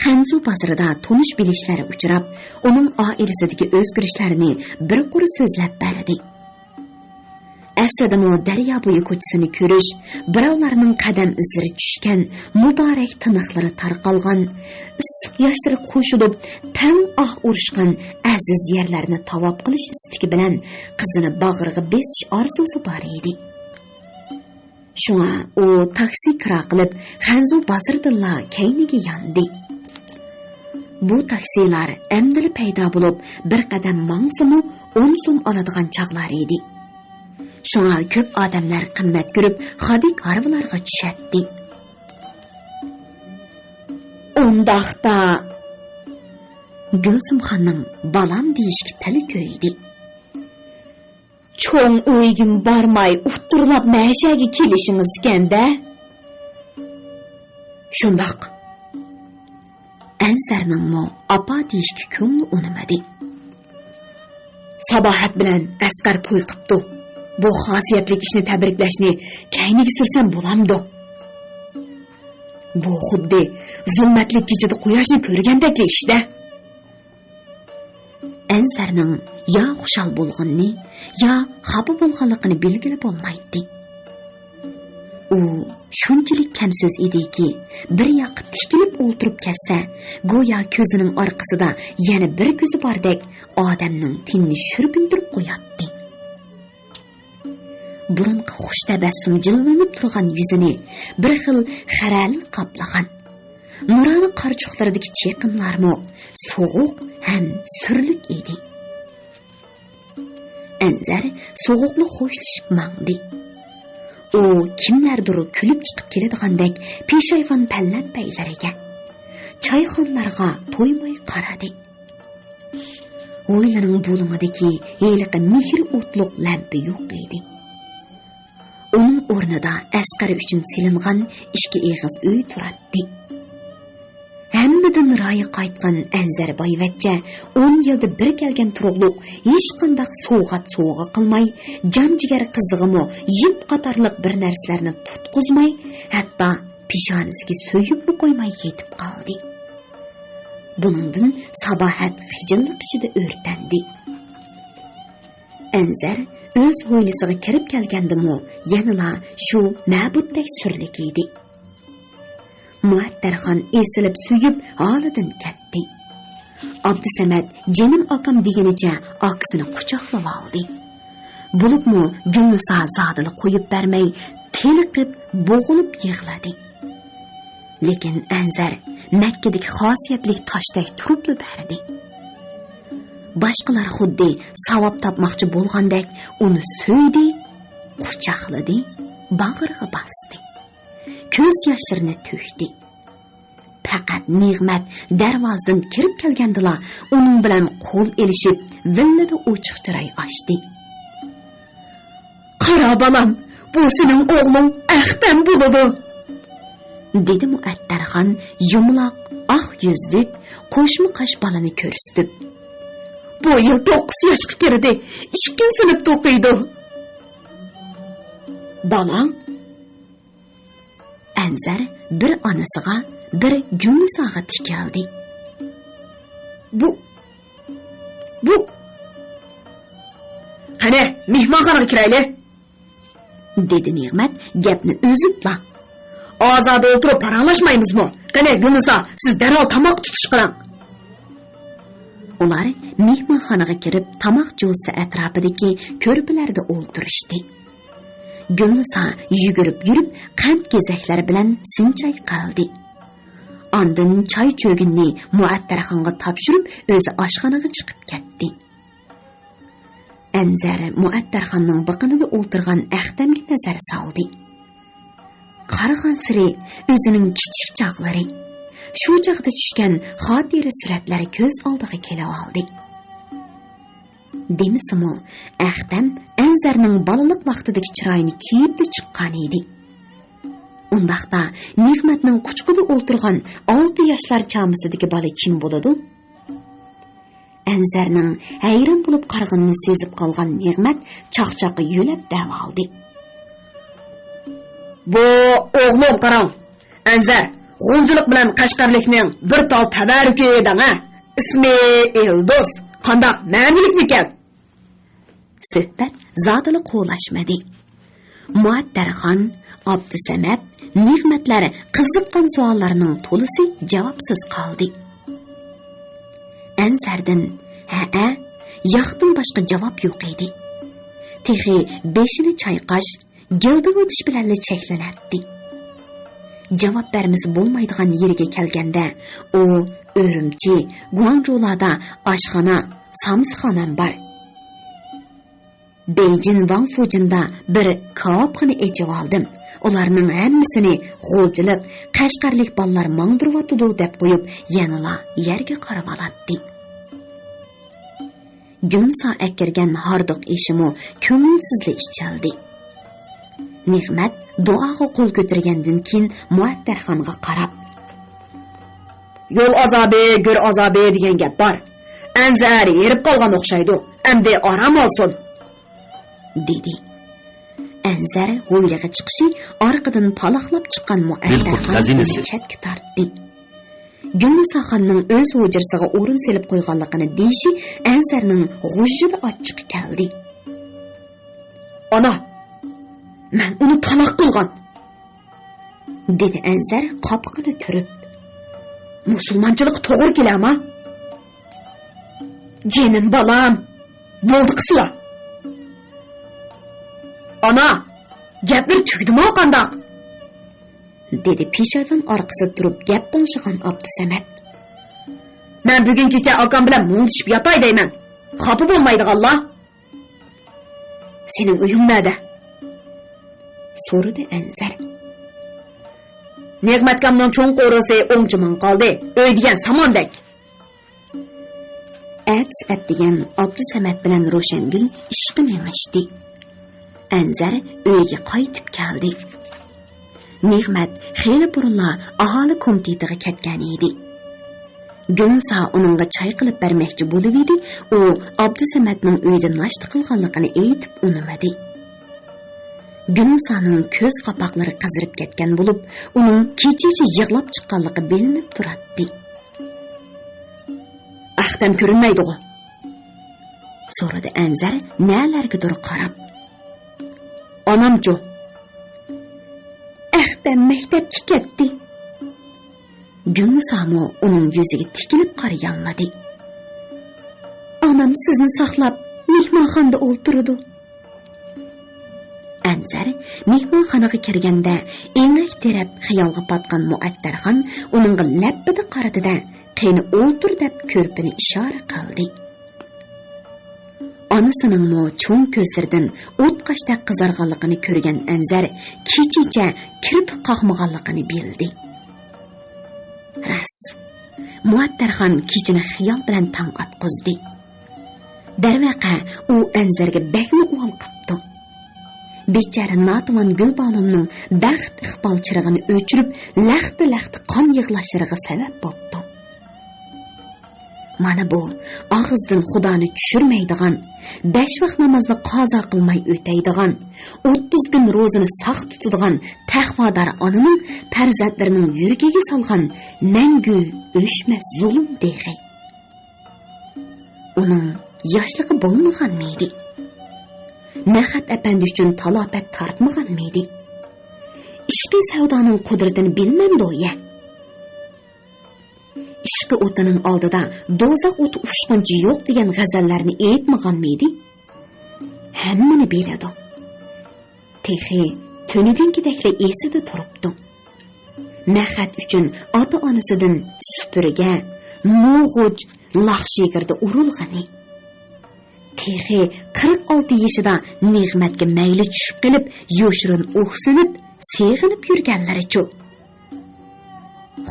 خەنزۇ بازىرىدا تونۇش-بىلىشلەر ئۇچراپ، ئۇنىڭ ئائىلىسىدىكى ئۆزگىرىشلەرنى بىر قۇر سۆزلەپ بەردى. ئەسلىدىمۇ دەريا بويى كوچىسىنى كۆرۈش، بىراۋلارنىڭ قەدەم ئىزلىرى چۈشكەن مۇبارەك تىنىقلىرى تارقالغان، ئىسسىق ياشلىرى قوشۇلۇپ، تەڭ ئاھ ئۇرۇشقان ئەزىز يەرلەرنى تاۋاپ قىلىش ئىستىكى بىلەن قىزىنى باغرىغا بېسىش ئارزۇسى بار ئىدى. شۇڭا ئۇ تاكسى كىرا قىلىپ، خەنزۇ بازىرىدىنلا كەينىگە ياندى. بۇ تاكسىلار ئەمدىلا پەيدا بولۇپ، بىر قەدەم ماڭسىمۇ ئون سوم ئالىدىغان چاغلار ئىدى. شۇڭا كۆپ ئادەملەر قىممەت كۆرۈپ، خادىك ھارۋىلارغا چۈشەتتى. ئۇنداقتا، گۈلسۈمخاننىڭ بالام دېيىشكە تىلى كۆيدى. چوڭ ئۆيگىمۇ بارماي، ئۇتتۇرلاپ مەشەگە كېلىشىڭىزكەن-دە. شۇنداق. ئەنسەرنىڭمۇ ئاپا دېيىشكە كۆڭلى ئۇنىمىدى. ساباھەت بىلەن ئەسقەر توي قىپتۇ. بۇ خاسىيەتلىك ئىشنى تەبرىكلەشنى كەينىگە سۈرسەم بولامدۇ؟ بۇ خۇددى زۇلمەتلىك كېچىدە قۇياشنى كۆرگەندەكلا ئىش-دە. ئەنسەرنىڭ يا خۇشال بولغىنىنى، يا خاپا بولغانلىقىنى بىلگىلى بولمايتتى. ئۇ شۇنچىلىك كەمسۆز ئىدىكى، بىر ياققا تىكىلىپ ئولتۇرۇپ كەتسە، گويا كۆزىنىڭ ئارقىسىدا يەنە بىر كۆزى باردەك ئادەمنىڭ تېنىنى شۈرگۈندۈرۈپ قوياتتى. بۇرۇنقى خۇش تەبەسسۇم جىلۋىلىنىپ تۇرغان يۈزىنى بىر خىل خىرەلىك قاپلىغان. نۇرانە قارىچۇقلىرىدىكى چېقىنلارمۇ سوغۇق ھەم سۈرلۈك ئىدى. ئەنزەر سوغۇقنى خوشلىشىپ ماڭدى. ئۇ كىملەردۇر كۈلۈپ چىقىپ كېلىدىغاندەك پېشايۋان پەللەمپەيلىرىگە، چايخانىلارغا تويماي قارىدى. ھويلىنىڭ بۇلۇڭىدىكى ھېلىقى مېھرى ئوتلۇق لەمپە يوق ئىدى. ئۇنىڭ ئورنىدا ئەسقەر ئۈچۈن سېلىنغان ئىككى ئېغىز ئۆي تۇراتتى. ھەممىدىن رايى قايتقان ئەنزەر بايۋەچچە ئون يىلدا بىر كەلگەن تۇرۇقلۇق ھېچقانداق سوۋغات سوۋغا قىلماي، جان جىگەر قىزىغىمۇ يىپ قاتارلىق بىر نەرسىلەرنى تۇتقۇزماي، ھەتتا پېشانىسىگە سۆيۈپمۇ قويماي يېتىپ قالدى. بۇنىڭدىن ساباھەت خىجىللىق ئىچىدە ئۆرتەندى. ئەنزەر ئۆز ھويلىسىغا كىرىپ كەلگەندىمۇ يەنىلا شۇ مەبۇدتەك سۈرلۈك ئىدى. مۇئەتتەرخان ئېسىلىپ سۆيۈپ ھالىدىن كەتتى. ئابدۇسەمەت جېنىم ئاكام دېگىنىچە ئاكىسىنى قۇچاقلىۋالدى. بولۇپمۇ گۈلنىسا زادىلا قويۇپ بەرمەي، تېلىقىپ، بوغۇلۇپ يىغلىدى. لېكىن ئەنزەر مەككىدىكى خاسىيەتلىك تاشتەك تۇرۇپلا بەردى. باشقىلار خۇددى ساۋاب تاپماقچى بولغاندەك ئۇنى سۆيدى، قۇچاقلىدى، باغرىغا باستى. كۆز ياشلىرىنى تۆكتى. پەقەت نېغمەت دەرۋازىدىن كىرىپ كەلگەندىلا ئۇنىڭ بىلەن قول ئېلىشىپ، ۋىللىدا ئوچۇق چىراي ئاچتى. «قارا بالام، بۇ سېنىڭ ئوغلۇڭ ئەختەم بولىدۇ.» دېدى مۇئەتتەرخان يۇمىلاق، ئاق يۈزلۈك، قوشما قاش بالىنى كۆرسىتىپ. «بۇ يىل توققۇز ياشقا كىردى، ئىككىنچى سىنىپتا ئوقۇيدۇ.» «بالاڭ؟» ئەنزەر بىر ئانىسىغا، بىر گۈلنىساغا تىكەلدى. «بۇ، بۇ...» «قېنى، مېھمانخانىغا كىرەيلى.» دېدى نېغمەت گەپنى ئۈزۈپلا. «ئازادە ئولتۇرۇپ پاراڭلاشمايمىزمۇ؟ قېنى، گۈلنىسا، سىز دەرھال تاماق تۇتۇش قىلىڭ.» ئۇلار مېھمانخانىغا كىرىپ، تاماق جوزىسى ئەتراپىدىكى كۆرپىلەردە ئولتۇرۇشتى. گۈلنىسا يۈگۈرۈپ يۈرۈپ، قەنت گېزەكلەر بىلەن سىن چايقالدى. ئاندىن چاي چۆگۈننى مۇئەتتەرخانغا تاپشۇرۇپ، ئۆزى ئاشخانىغا چىقىپ كەتتى. ئەنزەر مۇئەتتەرخاننىڭ بىقىنىدا ئولتۇرغان ئەختەمگە نەزەر سالدى. قارىغانسېرى ئۆزىنىڭ كىچىك چاغلىرى، شۇ چاغدا چۈشكەن خاتىرە سۈرەتلەر كۆز ئالدىغا كېلىۋالدى. دېمىسىمۇ، ئەختەم ئەنزەرنىڭ بالىلىق ۋاقتىدىكى چىرايىنى كىيىپلا چىققان ئىدى. ئۇنداقتا، نېغمەتنىڭ قۇچىقىدا ئولتۇرغان ئالتە ياشلار چامىسىدىكى بالا كىم بولىدۇ؟ ئەنزەرنىڭ ھەيران بولۇپ قارىغىنىنى سېزىپ قالغان نېغمەت چاقچاققا يۆلەپ دەۋالدى. بۇ ئوغلۇم، قاراڭ. ئەنزەر، غۇلجىلىق بىلەن قەشقەرلىكنىڭ بىر تال تەۋەررۈكى دەڭە. ئىسمى ئىلدۇز. قانداق، مەنىلىكمىكەن؟ سۆھبەت زادىلا قولاشمىدى. مۇئەتتەرخان، ئابدۇسەمەت، نېغمەتلەر قىزىققان سوئاللارنىڭ تولىسى جاۋابسىز قالدى. ئەنزەردىن ھەئە، ياقتىن باشقا جاۋاب يوق ئىدى. تېخى بېشىنى چايقاش، گىلدىڭلىتىش بىلەنلا چەكلىنەتتى. جاۋاب بەرمىسە بولمايدىغان يېرىگە كەلگەندە، ئۇ ئۈرۈمچى، گۇاڭجۇلاردا ئاشخانا، سامسىخانام بار. بېيجىن ۋاڭفۇجىندا بىر كاۋاپخانا ئېچىۋالدىم. ئۇلارنىڭ ھەممىسىنى غۇلجىلىق، قەشقەرلىك بالىلار ماڭدۇرۇۋاتىدۇ، دەپ قويۇپ، يەنىلا يەرگە قارىۋالاتتى. گۈلنىسا ئەكىرگەن ھاردۇق ئېشىمۇ كۆڭۈلسىزلا ئىچىلدى. نېغمەت دۇئاغا قول كۆتۈرگەندىن كېيىن مۇئەتتەرخانغا قاراپ: «يول ئازابى، گۆر ئازابى دېگەن گەپ بار. ئەنزەر ھېرىپ قالغان ئوخشايدۇ. ئەمدى ئارام ئالسۇن.» دېدى. ئەنزەر ھويلىغا چىقىشى ئارقىدىن پالاقلاپ چىققان مۇئەتتەرخان ئۇنى چەتكە تارتتى. گۈلنىساخاننىڭ ئۆز ھۇجرىسىغا ئورۇن سېلىپ قويغانلىقىنى دېيىشى ئەنزەرنىڭ غۇژژىدە ئاچچىقى كەلدى. «ئانا، مەن ئۇنى تالاق قىلغان!» دېدى ئەنزەر قاپىقىنى تۈرۈپ. «مۇسۇلمانچىلىققا توغرا كېلەما؟» «جېنىم بالام، بولدى قىسىلا!» «ئانا، گەپلىرى تۈگىدىمۇ قانداق؟» دېدى پېشايۋان ئارقىسىدا تۇرۇپ گەپ بىڭشىغان ئابدۇسەمەت. «مەن بۈگۈن كېچە ئاكام بىلەن مۇڭدىشىپ ياتاي دەيمەن. خاپا بولمايدىغانلا.» «سېنىڭ ئۆيۈڭ نەدە؟» سورىدى ئەنزەر. «نېغمەتكامنىڭ چوڭ قورۇسى ئوڭچىماڭ قالدى. ئۆي دېگەن ساماندەك.» ئەتىسى ئەتىگەن ئابدۇسەمەت بىلەن روشەنگۈل ئىشقا مېڭىشتى. ئەنزەر ئۆيگە قايتىپ كەلدى. نېغمەت خېلى بۇرۇنلا ئاھالە كومىتېتىغا كەتكەن ئىدى. گۈلنىسا ئۇنىڭغا چاي قىلىپ بەرمەكچى بولۇۋىدى، ئۇ ئابدۇسەمەتنىڭ ئۆيدە ناشتا قىلغانلىقىنى ئېيتىپ ئۇنىمىدى. گۈلنىسانىڭ كۆز قاپاقلىرى قىزىرىپ كەتكەن بولۇپ، ئۇنىڭ كېچىچە يىغلاپ چىققانلىقى بىلىنىپ تۇراتتى. «ئەختەم كۆرۈنمەيدىغۇ؟» سورىدى ئەنزەر نەلەرگىدۇر قاراپ. «ئانامچۇ؟» «ئەختەم مەكتەپكە كەتتى.» گۈلنىسامۇ ئۇنىڭ يۈزىگە تىكىلىپ قارىيالمىدى. «ئانام سىزنى ساقلاپ مېھمانخانىدا ئولتۇرىدۇ.» ئەنزەر مېھمانخانىغا كىرگەندە، ئېڭەك تىرەپ خىيالغا پاتقان مۇئەتتەرخان ئۇنىڭغا لەپپىدە قارىدى-دە، «قېنى ئولتۇر» دەپ كۆرپىنى ئىشارە قىلدى. ئانىسىنىڭمۇ چوڭ كۆزلىرىدىن ئوتقاشتەك قىزارغانلىقىنى كۆرگەن ئەنزەر كېچىچە كىرپىك قاقمىغانلىقىنى بىلدى. راست، مۇئەتتەرخان كېچىنى خىيال بىلەن تاڭ ئاتقۇزدى. دەرۋەقە، ئۇ ئەنزەرگە بەكمۇ ئۇۋال قىپتۇ. بىچارە ناتىۋان گۈلبانۇمنىڭ بەخت ئىقبال چىرىغىنى ئۆچۈرۈپ، لەختە-لەختە قان يىغلاشلىرىغا سەۋەب بوپتۇ. مانا بۇ ئاغزىدىن خۇدانى چۈشۈرمەيدىغان، بەش ۋاق نامازنى قازا قىلماي ئۆتەيدىغان، ئوتتۇز كۈن روزىنى ساق تۇتىدىغان تەقۋادار ئانىنىڭ پەرزەنتلىرىنىڭ يۈرىكىگە سالغان مەڭگۈ ئۆچمەس زۇلۇم دېغى. ئۇنىڭ ياشلىقى بولمىغانمىدى؟ مەخەت ئەپەندى ئۈچۈن تالاپەت تارتمىغانمىدى؟ ئىشقىي سەۋدانىڭ قۇدرىتىنى بىلمەمدۇ يە؟ ئىشقى ئوتىنىڭ ئالدىدا دوزاخ ئوتى ئۇچقۇنچە يوق دېگەن غەزەللەرنى ئېيتمىغانمىدى؟ ھەممىنى بىلىدۇ. تېخى تۈنۈگۈنكىدەكلا ئېسىدە تۇرۇپتۇ. مەخەت ئۈچۈن ئاتا-ئانىسىدىن سۈپۈرگە، موغۇچ، لاخشىگىردە ئۇرۇلغىنى. تېخى قىرىق ئالتە يېشىدا نېغمەتكە مەيلى چۈشۈپ قېلىپ، يوشۇرۇن ئۇھسىنىپ، سېغىنىپ يۈرگەنلىرىچۇ؟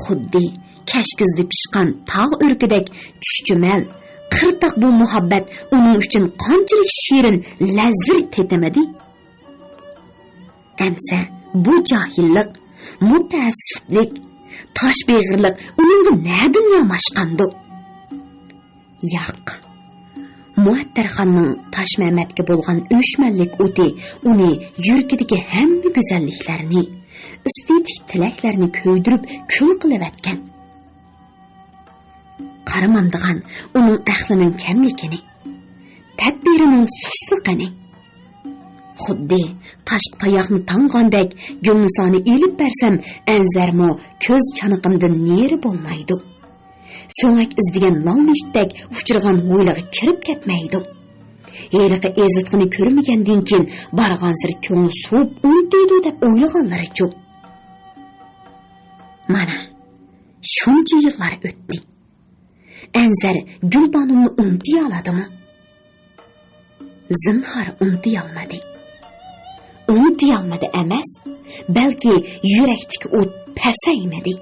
خۇددى كەچكۈزدە پىشقان تاغ ئۆرۈكىدەك چۈچۈمەل، قىرتاق بۇ مۇھەببەت ئۇنىڭ ئۈچۈن قانچىلىك شېرىن، لەززەت تېتىمىدى؟ ئەمسە بۇ جاھىللىق، مۇتەئەسسىپلىك، تاش بېغىرلىق ئۇنىڭغا نەدىن ياماشقاندۇ؟ ياق. مۇئەتتەرخاننىڭ تاشمەمەتكە بولغان ئۆچمەنلىك ئوتى ئۇنى يۈرىكىدىكى ھەممە گۈزەللىكلەرنى، ئېستېتىك تىلەكلەرنى كۆيدۈرۈپ كۈل قىلىۋەتكەن. قارىمامدىغان ئۇنىڭ ئەقلىنىڭ كەملىكىنى، تەدبىرىنىڭ سۇسلۇقىنى. خۇددى تاشقا تاياقنى تاڭغاندەك گۈلنىسانى ئېلىپ بەرسەم، ئەنزەرمۇ كۆز چانىقىمدىن نېرى بولمايدۇ. سۆڭەك ئىزدىگەن لال مۈشۈكتەك ئۇچرىغان ھويلىغا كىرىپ كەتمەيدۇ. ھېلىقى ئېزىتقۇنى كۆرمىگەندىن كېيىن بارغانسېرى كۆڭلى سوۋۇپ ئۇنتۇيدۇ دەپ ئويلىغانلىرىچۇ؟ مانا، شۇنچە يىللار ئۆتتى. ئەنزەر گۈلبانۇمنى ئۇنتۇيالىدىمۇ؟ زىنھار ئۇنتۇيالمىدى. ئۇنتۇيالمىدى ئەمەس، بەلكى يۈرەكتىكى ئوت پەسەيمىدى.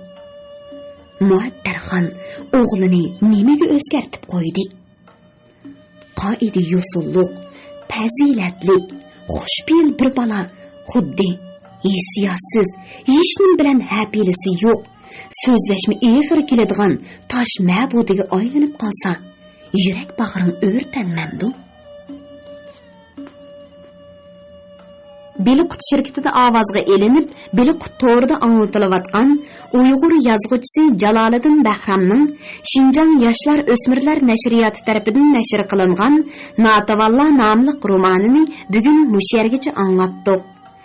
مۇئەتتەرخان ئوغلىنى نېمىگە ئۆزگەرتىپ قويدى؟ قائىدە-يوسۇنلۇق، پەزىلەتلىك، خۇشپېئىل بىر بالا خۇددى ھېسسىياتسىز، ھېچنېمە بىلەن ھەپىلىسى يوق، سۆزلەشمۇ ئېغىر كېلىدىغان تاش مەبۇدىگە ئايلىنىپ قالسا، يۈرەك باغرىڭ ئۆرتەنمەمدۇ؟ بېلىققۇت شىركىتىدە ئاۋازغا ئېلىنىپ، بېلىققۇت تورىدا ئاڭلىتىلىۋاتقان ئۇيغۇر يازغۇچىسى جالالىدىن بەھرامنىڭ شىنجاڭ ياشلار ئۆسمۈرلەر نەشرىياتى تەرىپىدىن نەشر قىلىنغان ناتىۋانلار ناملىق رومانىنى بۈگۈن مۇشۇ يەرگىچە ئاڭلاتتۇق.